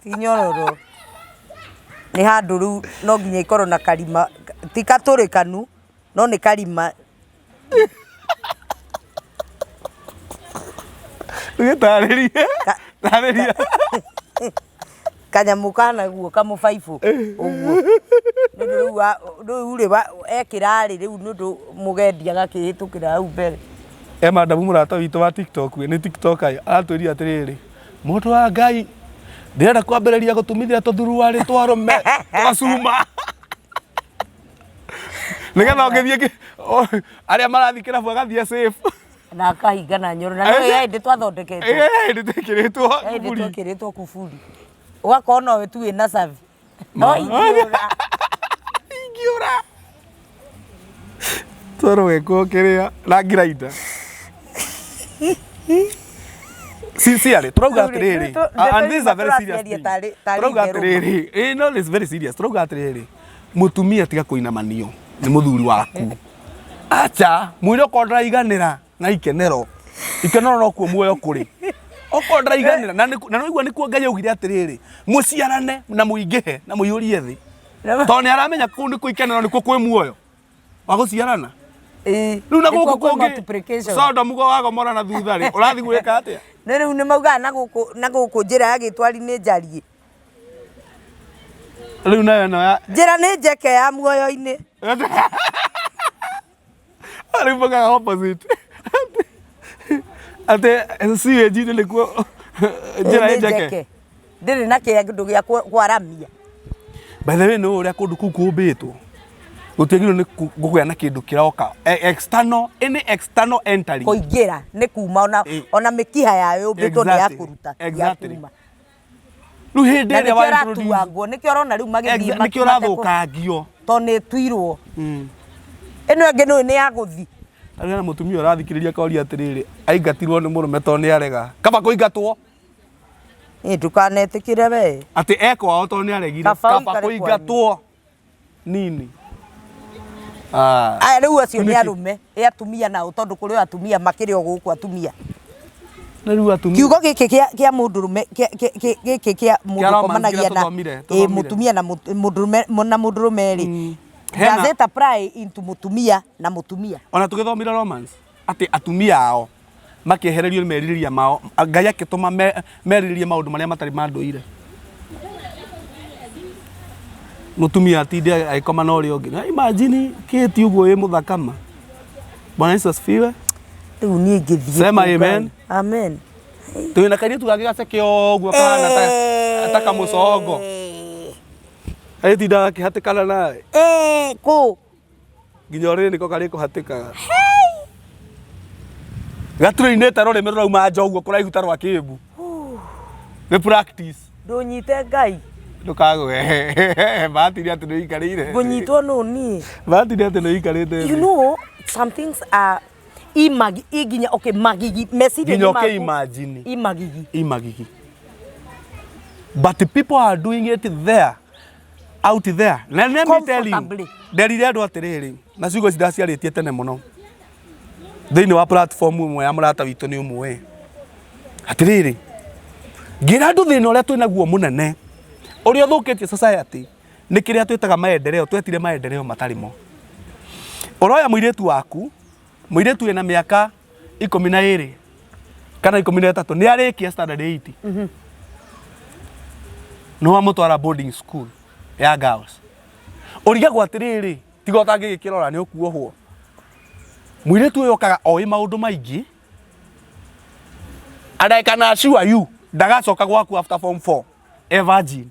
[SPEAKER 1] ti nyororo. Nĩ handũ rĩu no nginya ikorwo na karima ti katũrĩkanu no nĩ karima.
[SPEAKER 2] Gĩtarĩrie. Tarĩria.
[SPEAKER 1] Kanyamũ kana guo kamũbaibũ ũguo. Nĩ ũndũ rĩu rĩu rĩ ekĩra rĩ rĩu nĩ ũndũ mũgendi agakĩhĩtũkĩra hau mbere.
[SPEAKER 2] E madamu mũrata witũ wa TikTok nĩ TikToker aratwĩrire atĩrĩrĩ, mũndũ wa Ngai ndĩrenda kwambĩrĩria gũtumithia tũthuruarĩ twa arũme twa cuma. Nĩgetha ũngĩthiĩ arĩa marathiĩ kĩrabu agathiĩ safe.
[SPEAKER 1] Na akahinga na nyoro na nĩ hĩndĩ twathondeketwo.
[SPEAKER 2] Ĩĩ, hĩndĩ twĩkĩrĩtwo
[SPEAKER 1] Hĩndĩ
[SPEAKER 2] kuburi.
[SPEAKER 1] twekĩrĩtwo kuburi. Ũgakorwo nowe tu wĩna cabi. No ingĩũra.
[SPEAKER 2] Ingĩũra. Twarwo gwĩkwo kĩrĩa na ngirainda. Sincerely, turauga atiriri, and this is a very serious thing. Turauga atiriri, eh no, it's very serious. Turauga atiriri, mutumia tiga kuinamanio ni muthuri waku. Acha, mwire okorwo ndaraiganĩra na ikenero. Ikenero nokuo muoyo kũrĩ. Okorwo ndaraiganĩra na nĩ- na nĩwaigua nĩkuo Ngai augire atĩrĩrĩ, mũciarane na mũingĩhe na mũiyũrie thĩ. Tondũ nĩ aramenya kũu nĩkuo ikenero nĩkuo kwĩ muoyo wa gũciarana. Rĩu na gũkũ kũngĩ Sodomu wa Gomora na thutha rĩ, ũrathiĩ gwĩka atĩa?
[SPEAKER 1] Nĩ rĩu nĩ maugaga na gũkũ na gũkũ njĩra ya gĩtwari nĩ njariĩ.
[SPEAKER 2] Rĩu nayo ĩno ya
[SPEAKER 1] Njĩra nĩ njeke ya muoyo-inĩ.
[SPEAKER 2] Rĩu maugaga opposite. Atĩ sewage-inĩ nĩkuo njĩra
[SPEAKER 1] Nĩ
[SPEAKER 2] ĩ njeke.
[SPEAKER 1] Ndĩrĩ na kĩndũ gĩa kwaramia.
[SPEAKER 2] By the way nĩ ũrĩa kũndũ kũu kũmbĩtwo gũtiagĩrĩirwo nĩ kũgĩa na kĩndũ kĩroka external, any external entering.
[SPEAKER 1] Kũingĩra nĩ kuma ona ona mĩkiha yayo yũmbĩtwo nĩ ya kũruta ti ya kuma.
[SPEAKER 2] Rĩu hĩndĩ
[SPEAKER 1] Na
[SPEAKER 2] ĩrĩa
[SPEAKER 1] nĩkĩo
[SPEAKER 2] wa introduce
[SPEAKER 1] ĩratuangwo nĩkĩo ũrona rĩu magĩthiĩ
[SPEAKER 2] nĩkĩo ũrathũkangio.
[SPEAKER 1] Tondũ nĩ ĩtuirwo. Ĩno ĩngĩ nĩũĩ nĩ ya gũthi.
[SPEAKER 2] Tarĩu hena mũtumia ũrathikĩrĩria akoria atĩrĩrĩ, aingatirwo nĩ mũrũme tondũ nĩ arega. Kaba kũingatwo.
[SPEAKER 1] Ĩ ndũkanetĩkĩre we.
[SPEAKER 2] Atĩ e kwao tondũ nĩ aregire.
[SPEAKER 1] Kaba
[SPEAKER 2] Kaba
[SPEAKER 1] ũikare
[SPEAKER 2] kũingatwo. Nini. Ah.
[SPEAKER 1] Aya rĩu acio nĩ
[SPEAKER 2] Nĩkĩ?
[SPEAKER 1] arũme, ĩ atumia nao tondũ kũrĩ o atumia makĩrĩ o gũkũ atumia.
[SPEAKER 2] Na rĩu atumia.
[SPEAKER 1] Kiugo gĩkĩ kĩa kĩa mũndũrũme kĩa kĩa gĩkĩ kĩa mũndũ
[SPEAKER 2] romance
[SPEAKER 1] ũkomanagia
[SPEAKER 2] kĩrĩa
[SPEAKER 1] na
[SPEAKER 2] tũthomire,
[SPEAKER 1] ĩ
[SPEAKER 2] tũthomire.
[SPEAKER 1] mũtumia na mũndũrũme na mũndũrũme rĩ.
[SPEAKER 2] Hena-
[SPEAKER 1] Does it apply into mũtumia na mũtumia?
[SPEAKER 2] Ona tũgĩthomire romance atĩ atumia ao makĩehererio merirĩria mao Ngai akĩtũma merirĩrie maũndũ marĩa matarĩ ma ndũire. Mũtumia atinde agĩkoma na ũrĩa ũngĩ. Na imagine kĩti ũguo wĩ mũthaka ma. Bwana Yesu asifiwe.
[SPEAKER 1] Rĩu niĩ ingĩthiĩ
[SPEAKER 2] Sema
[SPEAKER 1] kũ Ngai?
[SPEAKER 2] amen.
[SPEAKER 1] Amen.
[SPEAKER 2] Twĩ na kairĩtu gangĩ gaceke ũguo kahana ta kamũcongo. Agĩtindaga akĩhatĩkana nawe.
[SPEAKER 1] Eh, kũ?
[SPEAKER 2] Nginya ũrĩrĩ nĩko karĩkũhatĩkaga. Gaturĩinĩte rũrĩmĩ rũrauma nja ũguo kũraihu ta rwa kĩmbu. Nĩ practice.
[SPEAKER 1] Ndũnyite Ngai.
[SPEAKER 2] Ndũkagwe. Bahati nĩ atĩ nĩ ũikarĩire.
[SPEAKER 1] Ngũnyitwo nũ niĩ?
[SPEAKER 2] Bahati nĩ atĩ nĩ ũikarĩte
[SPEAKER 1] You
[SPEAKER 2] thĩ.
[SPEAKER 1] know, some things are imagi, nginya okay, magigi meciria
[SPEAKER 2] Nginya
[SPEAKER 1] nĩ maku.
[SPEAKER 2] ũkĩ-imagine.
[SPEAKER 1] Imagigi.
[SPEAKER 2] Imagigi. But people are doing it there. Out there. Na let me tell you.
[SPEAKER 1] Comfortably.
[SPEAKER 2] Nderire andũ atĩrĩrĩ, na ciugo ici ndaciarĩtie tene mũno. Thĩinĩ wa platform ĩmwe ya mũrata witũ nĩ ũmũĩ. Atĩrĩrĩ, ngĩra andũ thĩna ũrĩa twĩnaguo mũnene, ũrĩa ũthũkĩtie society, nĩ kĩrĩa twĩtaga maendeleo, twetire maendeleo matarĩ mo. Ũroya mũirĩtu waku, mũirĩtu wĩna mĩaka 12 kana 13 nĩ arĩkia standard 8. Nĩ wamũtwara boarding school ya girls. Ũrigagwo atĩrĩrĩ, tiga ũtangĩgĩkĩrora nĩ ũkuohwo. Mũirĩtu ũyũ okaga oĩ maũndũ maingĩ, and I can assure you ndagacoka gwaku after form 4 e virgin.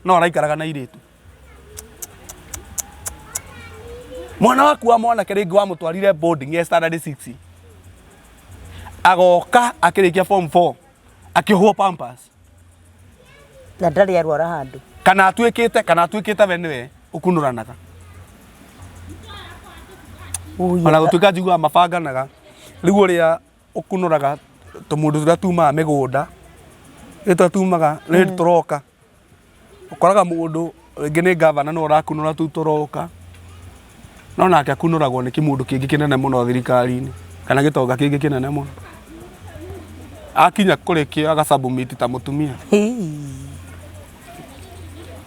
[SPEAKER 2] No araikaraga na airĩtu. Mwana waku wa mwanake rĩngĩ wamũtwarire boarding e standard 6. Agoka akĩrĩkia form 4 akĩohwo pampers.
[SPEAKER 1] Na ndarĩ arwara handũ.
[SPEAKER 2] Kana atuĩkĩte we nĩwe ũkunũranaga. Ona gũtuĩka njiguaga mabanganaga. Rĩu ũrĩa ũkunũraga tũmũndũ tũrĩa tumaga mĩgũnda, nĩ tũrĩa tumaga nĩ hĩndĩ tũroka. Ũkoraga mũndũ rĩngĩ nĩ ngavana nĩwe ũrakunũra tũu tũroka, no nake akunũragwo nĩ kĩmũndũ kĩngĩ kĩnene mũno thirikari-inĩ, kana gĩtonga kĩngĩ kĩnene mũno. Akinya kũrĩ kĩo aga submit ta mũtumia.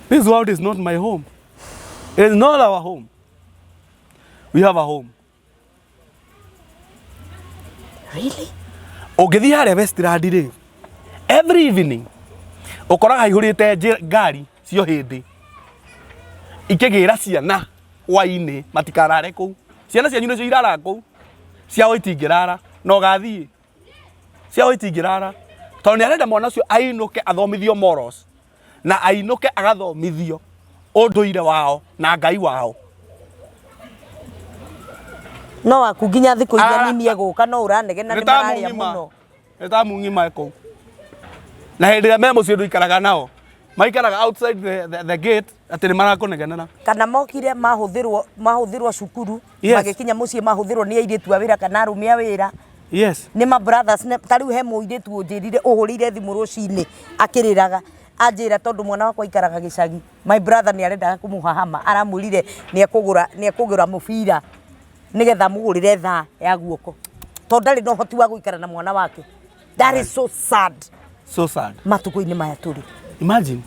[SPEAKER 2] This world is not my home. It is not our home. We have a home.
[SPEAKER 1] Really?
[SPEAKER 2] Ũngĩthiĩ harĩa Westland rĩ, every evening ũkoraga haihũrĩte ngari cio hĩndĩ ikĩgĩra ciana hwainĩ matikarare kũu. Ciana cianyu nĩcio iraraga kũu, ciao itingĩrara na ũgathiĩ ciao itingĩrara tondũ nĩ arenda mwana ũcio ainũke athomithio morals na ainũke agathomithio ũndũire wao na Ngai wao.
[SPEAKER 1] No waku nginya thikũ iria
[SPEAKER 2] Ah,
[SPEAKER 1] nini egũka no ũranegena nĩ
[SPEAKER 2] Nĩ ta
[SPEAKER 1] mararĩa
[SPEAKER 2] mũng'ima.
[SPEAKER 1] mũno.
[SPEAKER 2] Nĩ ta mũng'ima kũu. Na hĩndĩ ĩrĩa me mũciĩ ndũikaraga nao. Maikaraga outside the gate atĩ nĩ marakũnegenera.
[SPEAKER 1] Kana mokire mahũthĩrwo mahũthĩrwo cukuru.
[SPEAKER 2] Yes.
[SPEAKER 1] Magĩkinya mũciĩ mahũthĩrwo nĩ airĩtu a wĩra kana arũme a wĩra.
[SPEAKER 2] Yes.
[SPEAKER 1] Nĩ ma brothers ta rĩu he mũirĩtu ũnjĩrire ũhũrĩire thimũ rũcinĩ akĩrĩraga anjĩra tondũ mwana wakwa aikaraga gĩcagi, my brother nĩ arendaga kũmũhahama, aramwĩrire nĩ ekũgũra nĩ ekũgũra mũbira nĩgetha amũgũrĩre thaa ya guoko tondũ ndarĩ na ũhoti wa gũikara na mwana wake. That is so sad.
[SPEAKER 2] So sad.
[SPEAKER 1] Matukũ-inĩ maya tũrĩ.
[SPEAKER 2] Imagine.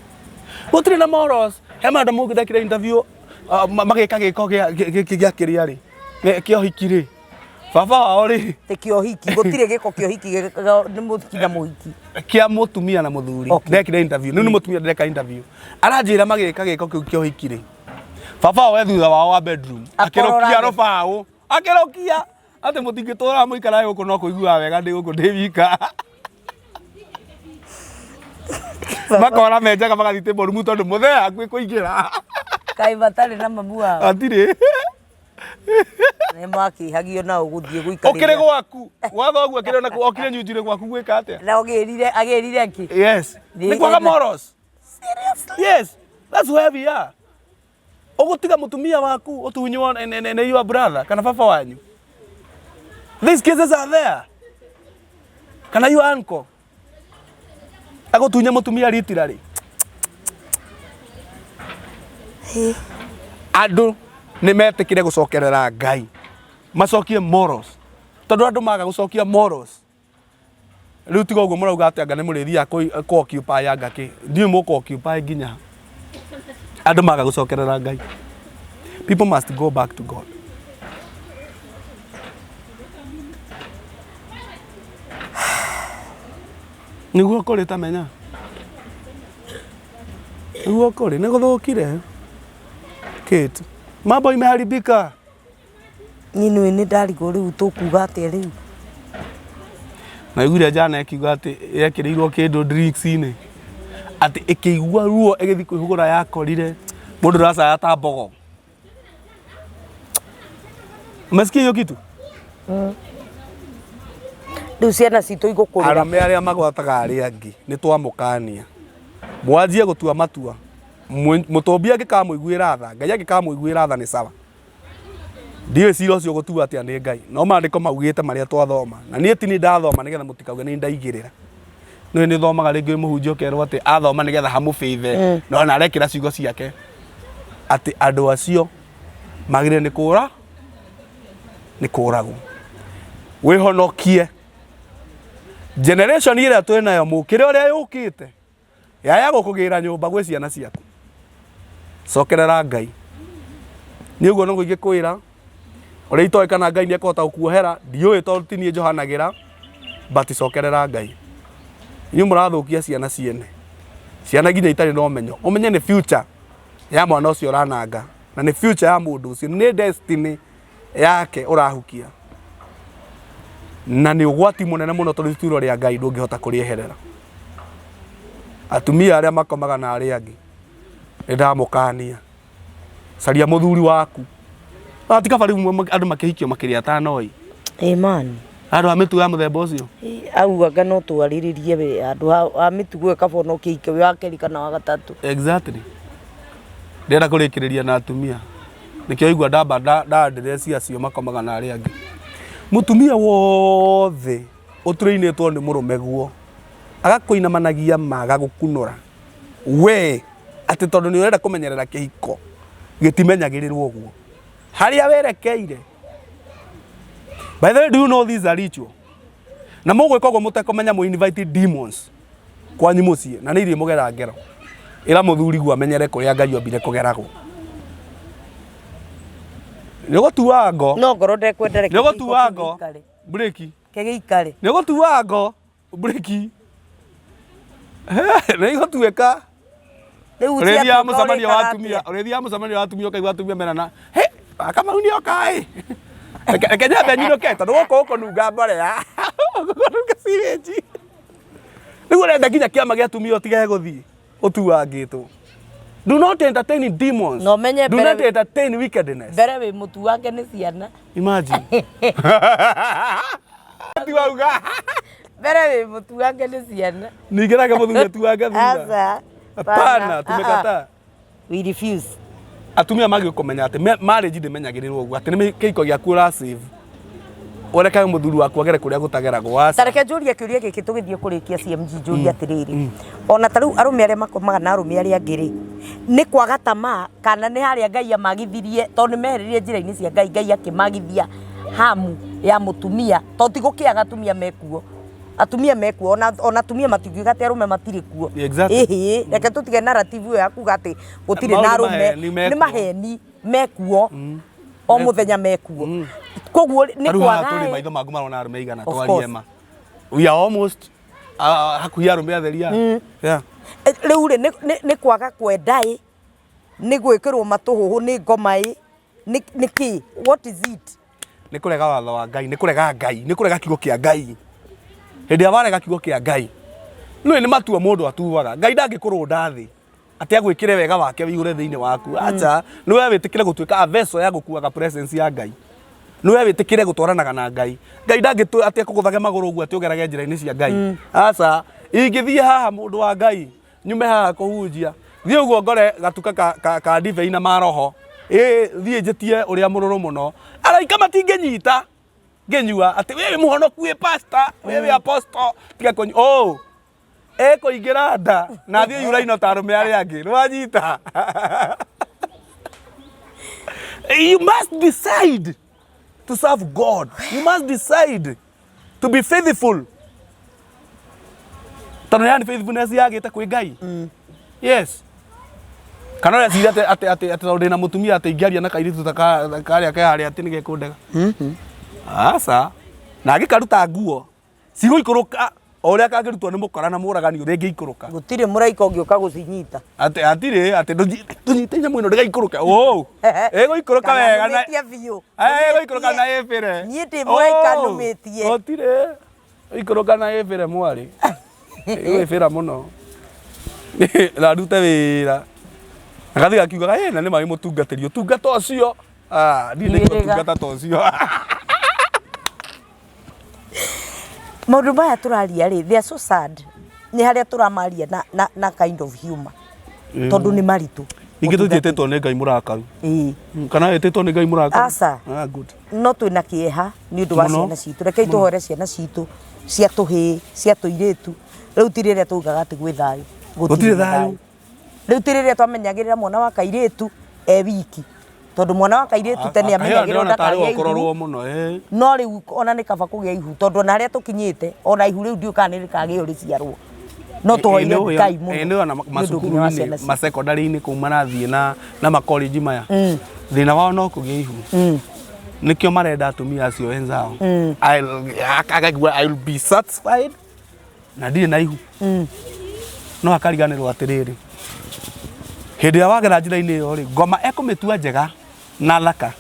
[SPEAKER 2] Gũtirĩ na morals. He madam ũngĩ ndekire interview magĩka gĩko gĩkĩ gĩa kĩrĩa rĩ. Kĩa ũhiki rĩ. Baba wao rĩ.
[SPEAKER 1] Ti kĩa ũhiki, gũtirĩ gĩko kĩa ũhiki nĩ mũhiki na mũhiki.
[SPEAKER 2] Kĩa mũtumia na mũthuri.
[SPEAKER 1] Okay.
[SPEAKER 2] Ndekire interview. Rĩu nĩ mũtumia ndĩreka interview. Aranjĩra magĩka gĩko kĩu kĩa ũhiki rĩ. Baba wao e thutha wao wa bedroom. Akĩrokia
[SPEAKER 1] Akororage.
[SPEAKER 2] rũbaũ. Akĩrokia. Atĩ mũtingĩtũra mũikarage gũkũ no kũiguaga wega ndĩ gũkũ ndĩ wika. Makora menjaga magathiĩ table room tondũ mũthee hakuhĩ kũingĩra.
[SPEAKER 1] Kaĩ matarĩ na mamu wao.
[SPEAKER 2] Hatirĩ.
[SPEAKER 1] Nĩ makĩhagio nao gũthiĩ gũikarĩra.
[SPEAKER 2] Ũkĩrĩ gwaku. Gwa thoguo akĩrĩ ona okire nyunjire gwaku gwĩka atĩa?
[SPEAKER 1] Na ũgĩrire agĩrire kĩ?
[SPEAKER 2] Yes. Nĩ kwaga morals.
[SPEAKER 1] Seriously?
[SPEAKER 2] Yes. That's where we are. Ũgũtiga mũtumia waku ũtunywo nĩ your brother kana baba wanyu. These cases are there. Kana your uncle. Agũtunya mũtumia literally. Andũ nĩ metĩkĩre gũcokerera Ngai. Macokie morals. Tondũ andũ maga gũcokia morals. Rĩu tiga ũguo mũrauga atĩ anga nĩ mũrĩthiaga kũ occupy anga kĩ. Ndiũĩ mũkũ occupy nginya ha. Andũ maga gũcokerera Ngai. People must go back to God. Nĩguo kũrĩ ta menya. Nĩguo kũrĩ, nĩ gũthũkire. Kate, mambo imeharibika.
[SPEAKER 1] Niĩ nĩũĩ nĩ ndarigwo rĩu tũkuga atĩa rĩu.
[SPEAKER 2] Naiguire njana ĩkiuga atĩ yekĩrĩirwo kĩndũ drinks-inĩ atĩ ĩkĩigua ruo ĩgĩthiĩ kwĩhũgũra yakorire mũndũ ũracaya ta mbogo. Umesikia hiyo kitu?
[SPEAKER 1] Rĩu ciana citũ igũkũrĩra.
[SPEAKER 2] Arũme arĩa magwataga arĩa angĩ nĩ twamũkania mwanjie gũtua matua mũtũmbi angĩkamũiguĩra tha Ngai angĩkamũiguĩra tha nĩ sawa ndiũĩ cira ũcio gũtua atĩa nĩ Ngai no maandĩko maugĩte marĩa twathoma na niĩ ti nĩ ndathoma nĩgetha mũtikauge nĩ ndaigĩrĩra nĩ nĩ thomaga rĩngĩ wĩ mũhunjia ũkerwo atĩ athoma nĩgetha hamũbĩthe no ona arekĩra ciugo ciake atĩ andũ acio magĩrĩire nĩ kũra nĩ kũragwo wĩhonokie generation ĩrĩa twĩ nayo mũkĩre ũrĩa yũkĩte yaya gũkũgĩra nyũmba gwĩ ciana ciaku cokerera Ngai nĩ ũguo noguo ingĩkwĩra ũrĩa itoĩ kana Ngai nĩ ekũhota gũkuohera ndiũĩ tondũ ti niĩ njohanagĩra but cokerera Ngai inyuĩ mũrathũkia ciana ciene ciana nginya itarĩ na ũmenyo ũmenye nĩ future ya mwana ũcio ũrananga na nĩ future ya mũndũ ũcio nĩ destiny yake ũrahukia na nĩ ũgwati mũnene mũno tondũ ituro rĩa Ngai ndũngĩhota kũrĩeherera atumia arĩa makomaga na arĩa angĩ nĩ ndamũkania caria mũthuri waku ti kaba rĩu andũ makĩhikio makĩrĩ atano ĩ
[SPEAKER 1] Amen.
[SPEAKER 2] Andũ a mĩtugo ya mũthemba ũcio.
[SPEAKER 1] Au anga no twarĩrĩrie we andũ a mĩtugo ĩyo kaba ona ũkĩhike wĩ wa kerĩ kana wa gatatũ.
[SPEAKER 2] Exactly. Ndĩrenda kũrĩkĩrĩria na atumia. Nĩkĩo waigua ndamba nda address acio makomaga na arĩa angĩ. Mũtumia wothe ũtũrĩinĩtwo nĩ mũrũme guo, agakũinamanagia ma agagũkunũra, we atĩ tondũ nĩ ũrenda kũmenyerera kĩhiko, gĩtimenyagĩrĩrwo ũguo. Harĩa werekeire. By the way, do you know these are ritual? Na mũgwĩka ũguo mũtekũmenya mũ invite demons kwanyu mũciĩ na nĩ ithuĩ mũgera ngero. Ĩra mũthuri guo amenyere kũrĩa Ngai ombire kũgeragwo. Nĩ ũgũtua ngo.
[SPEAKER 1] No ngoro ndekwenda reke
[SPEAKER 2] Nĩ ũgũtua ngo.
[SPEAKER 1] gĩikare.
[SPEAKER 2] Breki.
[SPEAKER 1] Reke gĩikare.
[SPEAKER 2] Nĩ ũgũtua ngo. Breki. Nĩ igũtuĩka.
[SPEAKER 1] Rĩu
[SPEAKER 2] Ũrĩthiaga
[SPEAKER 1] ciatuĩka
[SPEAKER 2] mũcemanio wa
[SPEAKER 1] ũrĩkaga
[SPEAKER 2] atumia,
[SPEAKER 1] atĩa?
[SPEAKER 2] ũrĩthiaga mũcemanio wa atumia ũkaigua atumia merana, he, Kamau nĩ oka ĩ. Reke reke nyambe nyinũke tondũ gũkũ gũkũnunga mborera. Gũkũ gũkũnunga sewage. Rĩu ũrenda nginya kĩama gĩa atumia ũtige gũthiĩ ũtuangĩtwo. Do not entertain demons.
[SPEAKER 1] Na ũmenye
[SPEAKER 2] Do
[SPEAKER 1] mbere-
[SPEAKER 2] not entertain wickedness.
[SPEAKER 1] Mbere wĩ mũtuange nĩ ciana.
[SPEAKER 2] Imagine. Ti wauga.
[SPEAKER 1] Mbere wĩ mũtuange nĩ ciana.
[SPEAKER 2] Ningĩ nake mũthuri atuange thutha.
[SPEAKER 1] Aca.
[SPEAKER 2] Hapana, tumekataa.
[SPEAKER 1] We refuse.
[SPEAKER 2] Atumia magä kũmenya atĩ marriage ndĩmenyagĩrĩrwo ũguo, atĩ nĩ kĩhiko gĩaku ũra save, ũrekage mũthuri waku agere kũrĩa gũtageragwo, aca.
[SPEAKER 1] Tareke njũrie kĩũria gĩkĩ tũgĩthiĩ kũrĩkia, CMG, njũrie atĩrĩrĩ, ona ta rĩu arũme arĩa makomaga na arũme arĩa angĩ rĩ, nĩ kwaga tamaa kana nĩ harĩa Ngai amagithirie, tondũ nĩ meheririe njĩra-inĩ cia Ngai, Ngai akĩmagithia hamu ya mũtumia, tondũ ti gũkĩaga atumia mekuo, atumia mekuo, ona atumia matingiuga atĩ arũme matirĩ kuo. Ĩhĩ, reke tũtige narrative ĩyo ya kuga atĩ gũtirĩ
[SPEAKER 2] Mau
[SPEAKER 1] na
[SPEAKER 2] nĩ
[SPEAKER 1] arũme.
[SPEAKER 2] maheni, mekuo.
[SPEAKER 1] Nĩ maheni, mekuo o mũthenya mekuo, koguo nĩ
[SPEAKER 2] Rĩu haha
[SPEAKER 1] kwaga
[SPEAKER 2] tũrĩ
[SPEAKER 1] ĩ.
[SPEAKER 2] maitho maku marona arũme igana.
[SPEAKER 1] Of
[SPEAKER 2] Twarie
[SPEAKER 1] course.
[SPEAKER 2] ma, we are almost hakuhĩ arũme atheria, yeah.
[SPEAKER 1] Rĩu rĩ, nĩ kwaga kwenda ĩ, nĩ gwĩkĩrwo matũhũhũ nĩ ngoma ĩ, nĩ kĩ? What is it?
[SPEAKER 2] Nĩ kũrega watho wa Ngai, nĩ kũrega Ngai, nĩ kũrega kiugo kĩa Ngai. Hĩndĩ ĩrĩa warega kiugo kĩa Ngai, nĩ matua mũndũ atuaga. Ngai ndangĩkũrũnda thĩ atĩ agwĩkĩre wega wake wĩihũre thĩinĩ waku, acha. Nĩ we wĩtĩkĩre gũtuĩka a vessel ya gũkuaga presence ya Ngai, nĩ we wĩtĩkĩre gũtwaranaga na Ngai. Ngai ndangĩtũ atĩ akũgũthage magũrũ ũguo atĩ ũgerage njĩra-inĩ cia Ngai, aca. Ingĩthiĩ haha, mũndũ wa Ngai, nyume haha kũhunjia, thiĩ ũguo ngore gatuka ka ndibei na maroho, ĩ thiĩ njĩtie ũrĩa mũrũrũ mũno, araika matingĩnyita ngĩnyua atĩ wĩ mũhonoku, wĩ pastor, wĩ apostle, tiga kũnyua. Oh, ĩkũingĩra nda na thiĩ yuraino ta arũme arĩa angĩ. Nĩ wanyita? You must decide to serve God. You must decide to be faithful, tondũ yani faithfulness yagĩte kwĩ Ngai. Yes, kana ũreciria atĩ tondũ ndĩna mũtumia atĩ ingĩaria na kairĩtu ta karĩa ke harĩa atĩ nĩgekũndega? Aca. Na angĩkaruta nguo cigũikũrũka o ũrĩa kangĩrutwo nĩ mũkora na mũragani ũrĩa ĩngĩikũrũka.
[SPEAKER 1] Gũtirĩ mũraika ũngĩũka gũcinyita.
[SPEAKER 2] Atĩ atirĩ atĩ ndũnyite nyamũ ĩno ndĩgaikũrũke, ũ ĩgũikũrũka
[SPEAKER 1] Kana
[SPEAKER 2] wega na
[SPEAKER 1] nũmĩtie biũ.
[SPEAKER 2] Ĩgũikũrũka na ĩbĩre.
[SPEAKER 1] Niĩ ndĩ mũraika nũmĩtie.
[SPEAKER 2] Gũtirĩ ikũrũka na ĩbĩre, mwarĩ, ĩgwĩbĩra mũno na ndute wĩra. Agathiĩ gakiugaga, "Ĩ, na nĩ marĩ mũtungatĩri ũtungata ũcio." Ah, niĩ nĩ
[SPEAKER 1] Ndiĩrĩga.
[SPEAKER 2] ũtungata ta ũcio.
[SPEAKER 1] Maũndũ maya tũraria rĩ, they are so sad. Nĩ harĩa tũramaria na kind of humor, tondũ nĩ maritũ.
[SPEAKER 2] Ningĩ tũtiĩtĩtwo nĩ Ngai mũrakaru.
[SPEAKER 1] Ĩĩ.
[SPEAKER 2] Kana wĩtĩtwo nĩ Ngai mũrakaru?
[SPEAKER 1] Aca.
[SPEAKER 2] Ah, good.
[SPEAKER 1] No twĩna kĩeha nĩ ũndũ wa
[SPEAKER 2] Mũno.
[SPEAKER 1] ciana citũ. Rekei tũhoere ciana citũ cia tũhĩĩ, cia tũirĩtu. Rĩu ti rĩrĩa tugaga atĩ gwĩ thayũ.
[SPEAKER 2] Gũtirĩ
[SPEAKER 1] na
[SPEAKER 2] thayũ.
[SPEAKER 1] Rĩu ti rĩrĩa twamenyagĩrĩra mwana wa kairĩtu e wiki, tondũ mwana wa kairĩtu tene amenyagĩrĩrwo
[SPEAKER 2] ndĩrona tarĩ
[SPEAKER 1] ndakagĩa ihu.
[SPEAKER 2] ũkũrorwo mũno, ĩ.
[SPEAKER 1] No rĩu ona nĩ kaba kũgĩa ihu, tondũ ona harĩa tũkinyĩte, ona ihu rĩu ndiũĩ kana nĩ rĩkagĩo rĩciarwo. No tũhoire Ngai mũno
[SPEAKER 2] nĩ ona
[SPEAKER 1] nĩ ũndũ nginya wa ciana
[SPEAKER 2] macukuru-inĩ,
[SPEAKER 1] citũ.
[SPEAKER 2] masekondarĩ-inĩ kũu marathiĩ na makolenji maya, thĩna wao no kũgĩa ihu. Nĩkĩo marenda atumia acio wenzao. Akaigua, "I will be satisfied na ndirĩ na ihu." No akariganĩrwo atĩrĩrĩ, hĩndĩ ĩrĩa wagera njĩra-inĩ ĩyo rĩ, ngoma ekũmĩtua njega na thaka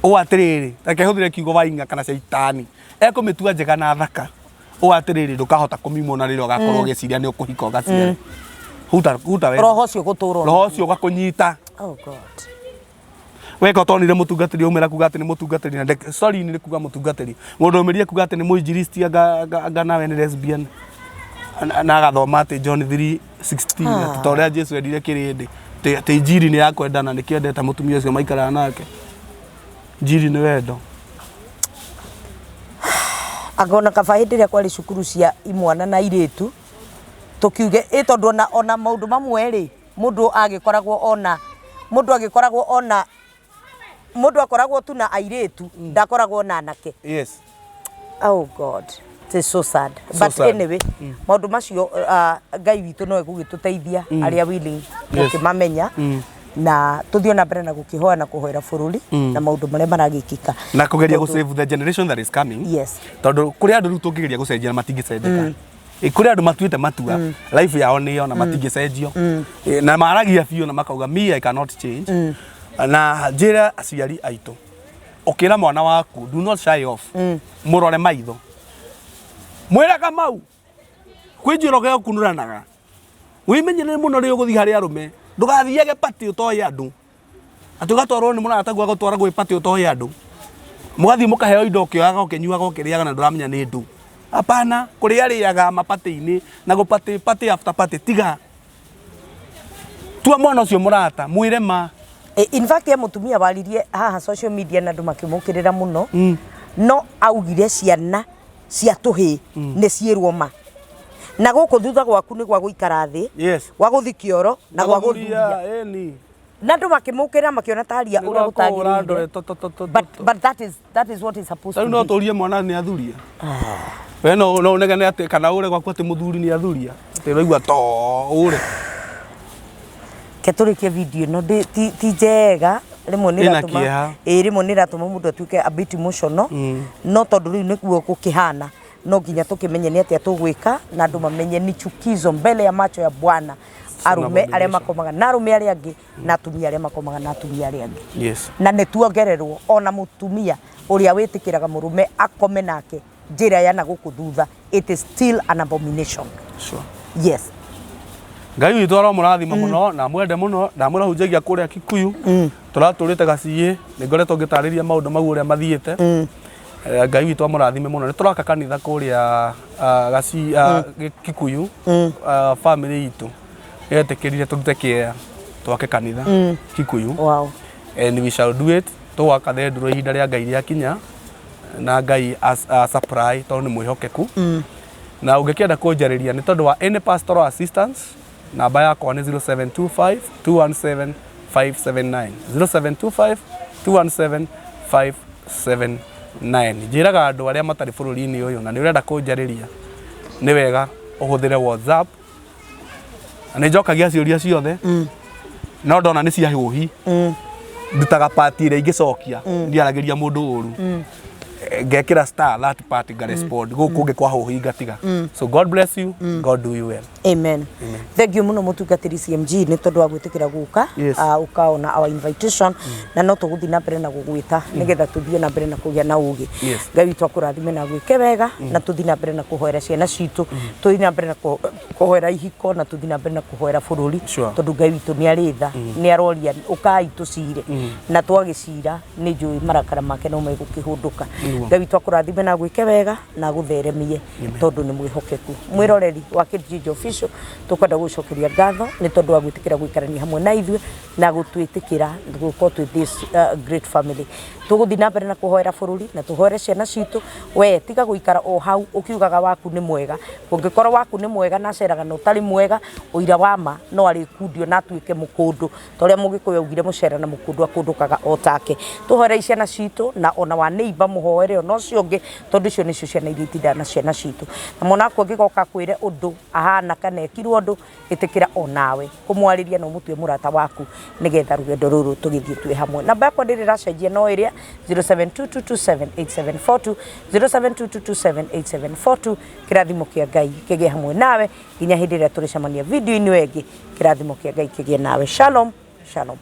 [SPEAKER 2] ũũ atĩrĩrĩ, reke hũthĩre kiugo waing'a kana caitani, ekũmĩtua njega na thaka ũũ atĩrĩrĩ, ndũkahota kũmiumwo na rĩrĩa ũgakorwo ũgĩciria nĩ ũkũhika ũgaciara. Huta huta we.
[SPEAKER 1] Roho ũcio gũtũrwo.
[SPEAKER 2] Roho ũcio ũgakũnyita.
[SPEAKER 1] Oh God.
[SPEAKER 2] Weka ũtonire mũtungatĩri aumĩra kuga atĩ nĩ mũtungatĩri na sorry, nĩ kuga mũtungatĩri, mũndũ aumĩrire kuga atĩ nĩ mũinjilisti, anga nawe nĩ lesbian, na agathoma atĩ John 3:16, atĩ ta ũrĩa Jesu endire kĩrĩndĩ, atĩ injiri nĩ ya kwendana, nĩkĩo endete mũtumia ũcio maikaraga nake. Injiri nĩ wendo.
[SPEAKER 1] Angona kaba hĩndĩ ĩrĩa kwarĩ cukuru cia imwana na airĩtu, tũkiuge ĩ, tondũ ona maũndũ mamwe rĩ, mũndũ agĩkoragwo ona mũndũ akoragwo tu na airĩtu, ndakoragwo na anake. Oh God, it is so sad.
[SPEAKER 2] So
[SPEAKER 1] But
[SPEAKER 2] sad.
[SPEAKER 1] anyway, maũndũ macio, Ngai witũ no egũgĩtũteithia arĩa willing gũkĩmamenya, na tũthiĩ na mbere na gũkĩhoya na kũhoera bũrũri na maũndũ marĩa maragĩkĩka.
[SPEAKER 2] Na kũgeria gũ save the generation that is coming. Tondũ kũrĩ andũ rĩu tũngĩgeria gũcenjia na matingĩcenjeka. Kũrĩ andũ matuĩte matua life yao nĩyo na matingĩcenjio. Na maragia biũ na makauga, "Me, I cannot change." Na njĩre aciari aitũ, ũkĩra mwana waku, do not shy off, mũrore maitho, mwĩre, "Kamau, kwĩ njĩra ũgekunũranaga, wĩmenyerere mũno rĩrĩa ũgũthiĩ harĩ arũme. Ndũgathiage party ũtoĩ andũ, atĩ ũgatwarwo nĩ mũrataguo agũtwara gwĩ party ũtoĩ andũ, mũgathiĩ mũkaheo indo, ũkĩoyaga, ũkĩnyuaga, ũkĩrĩaga na ndũramenya nĩ ndũ. Hapana, kũrĩa rĩaga maparty-inĩ na gũ party, party after party, tiga. Tua mwana ũcio mũrata, mwĩre ma.
[SPEAKER 1] In fact he mũtumia waririe haha social media na andũ makĩmũkĩrĩra mũno no augire ciana cia tũhĩĩ nĩ ciĩrwo ma na gũkũ thutha gwaku nĩ gwa gũikara thĩ gwa gũthi kĩoro na gwa gũthuria
[SPEAKER 2] Ĩni.
[SPEAKER 1] Na andũ makĩmũkĩrĩra makĩona taria
[SPEAKER 2] Nĩ
[SPEAKER 1] ũrĩa
[SPEAKER 2] gwa kũhũra
[SPEAKER 1] gũtagĩrĩire.
[SPEAKER 2] ndore to- to- to- to- to.
[SPEAKER 1] But that is what is supposed
[SPEAKER 2] Rĩu
[SPEAKER 1] to
[SPEAKER 2] no
[SPEAKER 1] be.
[SPEAKER 2] tũrie mwana nĩ athuria. We no ũnegene atĩ kana ũre gwaku atĩ mũthuri nĩ athuria. Atĩ ũraigua to ũre.
[SPEAKER 1] Ke tũrĩkie video ĩno ti njega rĩmwe nĩ
[SPEAKER 2] Ĩna
[SPEAKER 1] ĩratũma
[SPEAKER 2] kĩeha.
[SPEAKER 1] Ĩĩ, rĩmwe nĩ ĩratũma mũndũ atuĩke a bit emotional no tondũ rĩu nĩguo gũkĩhana no nginya tũkĩmenye nĩ atĩa tũgwĩka na andũ mamenye ni chukizo mbele ya macho ya Bwana arũme arĩa
[SPEAKER 2] abomination.
[SPEAKER 1] makomaga na arũme arĩa angĩ na atumia arĩa makomaga na atumia arĩa angĩ. Na nĩ tuongererwo ona mũtumia ũrĩa wĩtĩkĩraga mũrũme akome nake njĩra ya na gũkũ thutha, it is still an abomination. Yes.
[SPEAKER 2] Ngai witũ aromũrathima mũno na mwende mũno. Ndamwĩra hunjagia kũrĩa Kikuyu tũratũrĩte gaciĩ nĩ ngoretwo ngĩtarĩria maũndũ mau ũrĩa mathiĩte. Ngai witũ amũrathime mũno. Nĩ tũraka kanitha kũrĩa gaci Kikuyu. Family itũ yetĩkĩrire tũrute kĩea twake kanitha Kikuyu. And we shall do it. Tũgwaka thendũro ihinda rĩa Ngai rĩakinya na Ngai supply tondũ nĩ mwĩhokeku. Na ũngĩkĩenda kũnjarĩria nĩ tondũ wa any pastoral assistance, namba yakwa nĩ 0725 217 579, 0725 217 579. Njĩraga andũ arĩa matarĩ bũrũri-inĩ ũyũ na nĩ ũrenda kũnjarĩria, nĩ wega ũhũthĩre WhatsApp na nĩ njokagia ciũria ciothe no ndona nĩ cia hũhi ndutaga part ĩrĩa ingĩcokia ndiaragĩria mũndũ ũru. Ngekĩra star that part ngarespond gũkũ kũngĩ kwa hũhi ngatiga. So God bless you, God do you well.
[SPEAKER 1] Amen. Thank you muno mutungatiri CMG nĩ tondũ wa gwĩtĩkĩra gũka ũkaona our invitation na no tũgũthiĩ na mbere na gũgwĩta nĩgetha tũthiĩ na mbere na kũgĩa na ũgĩ. Ngai witũ akũrathime na gwĩke wega na tũthiĩ na mbere na kũhoera ciana citũ, tũthiĩ na mbere na kũhoera ihiko na tũthiĩ na mbere na kũhoera bũrũri tondũ Ngai witũ nĩ arĩ tha, nĩ aroria ũkai tũcire na twagĩcira nĩ njũĩ marakara make no megũkĩhũndũka. Ngai witũ akũrathime na gwĩke wega na agũtheremie tondũ nĩ mwĩhokeku. Mwĩroreri wa Kate Official, tũkwenda gũcokeria ngatho nĩ tondũ wa gwĩtĩkĩra gũikarania hamwe na ithuĩ na gũtwĩtĩkĩra gũkorwo twĩ this great family. Tũgũthiĩ na mbere na kũhoera bũrũri na tũhoere ciana citũ. We tiga gũikara o hau ũkiugaga waku nĩ mwega. Ũngĩkorwo waku nĩ mwega na aceraga na ũtarĩ mwega, ũira wa ma no arĩkundio na atuĩke mũkũndũ ta ũrĩa Mũgĩkũyũ augire mũcera na mũkũndũ akũndũkaga o take. Tũhoere ciana citũ na ona wa neighbor mũhoere ona ũcio ũngĩ tondũ icio nĩcio ciana iria itindaga na ciana citũ. Na mwana waku angĩgoka akwĩre ũndũ ahana kana ekirwo ũndũ, ĩtĩkĩra onawe kũmwarĩria na ũmũtue mũrata waku nĩgetha rũgendo rũrũ tũgĩthiĩ twĩ hamwe. Namba yakwa ndĩrĩ ĩracenjia no ĩrĩa 0722278742, 0722278742. Kĩrathimo kĩa Ngai kĩgĩe hamwe nawe nginya hĩndĩ ĩrĩa tũrĩcemania video-inĩ ĩyo ĩngĩ. Kĩrathimo kĩa Ngai kĩgĩe nawe. Shalom, shalom.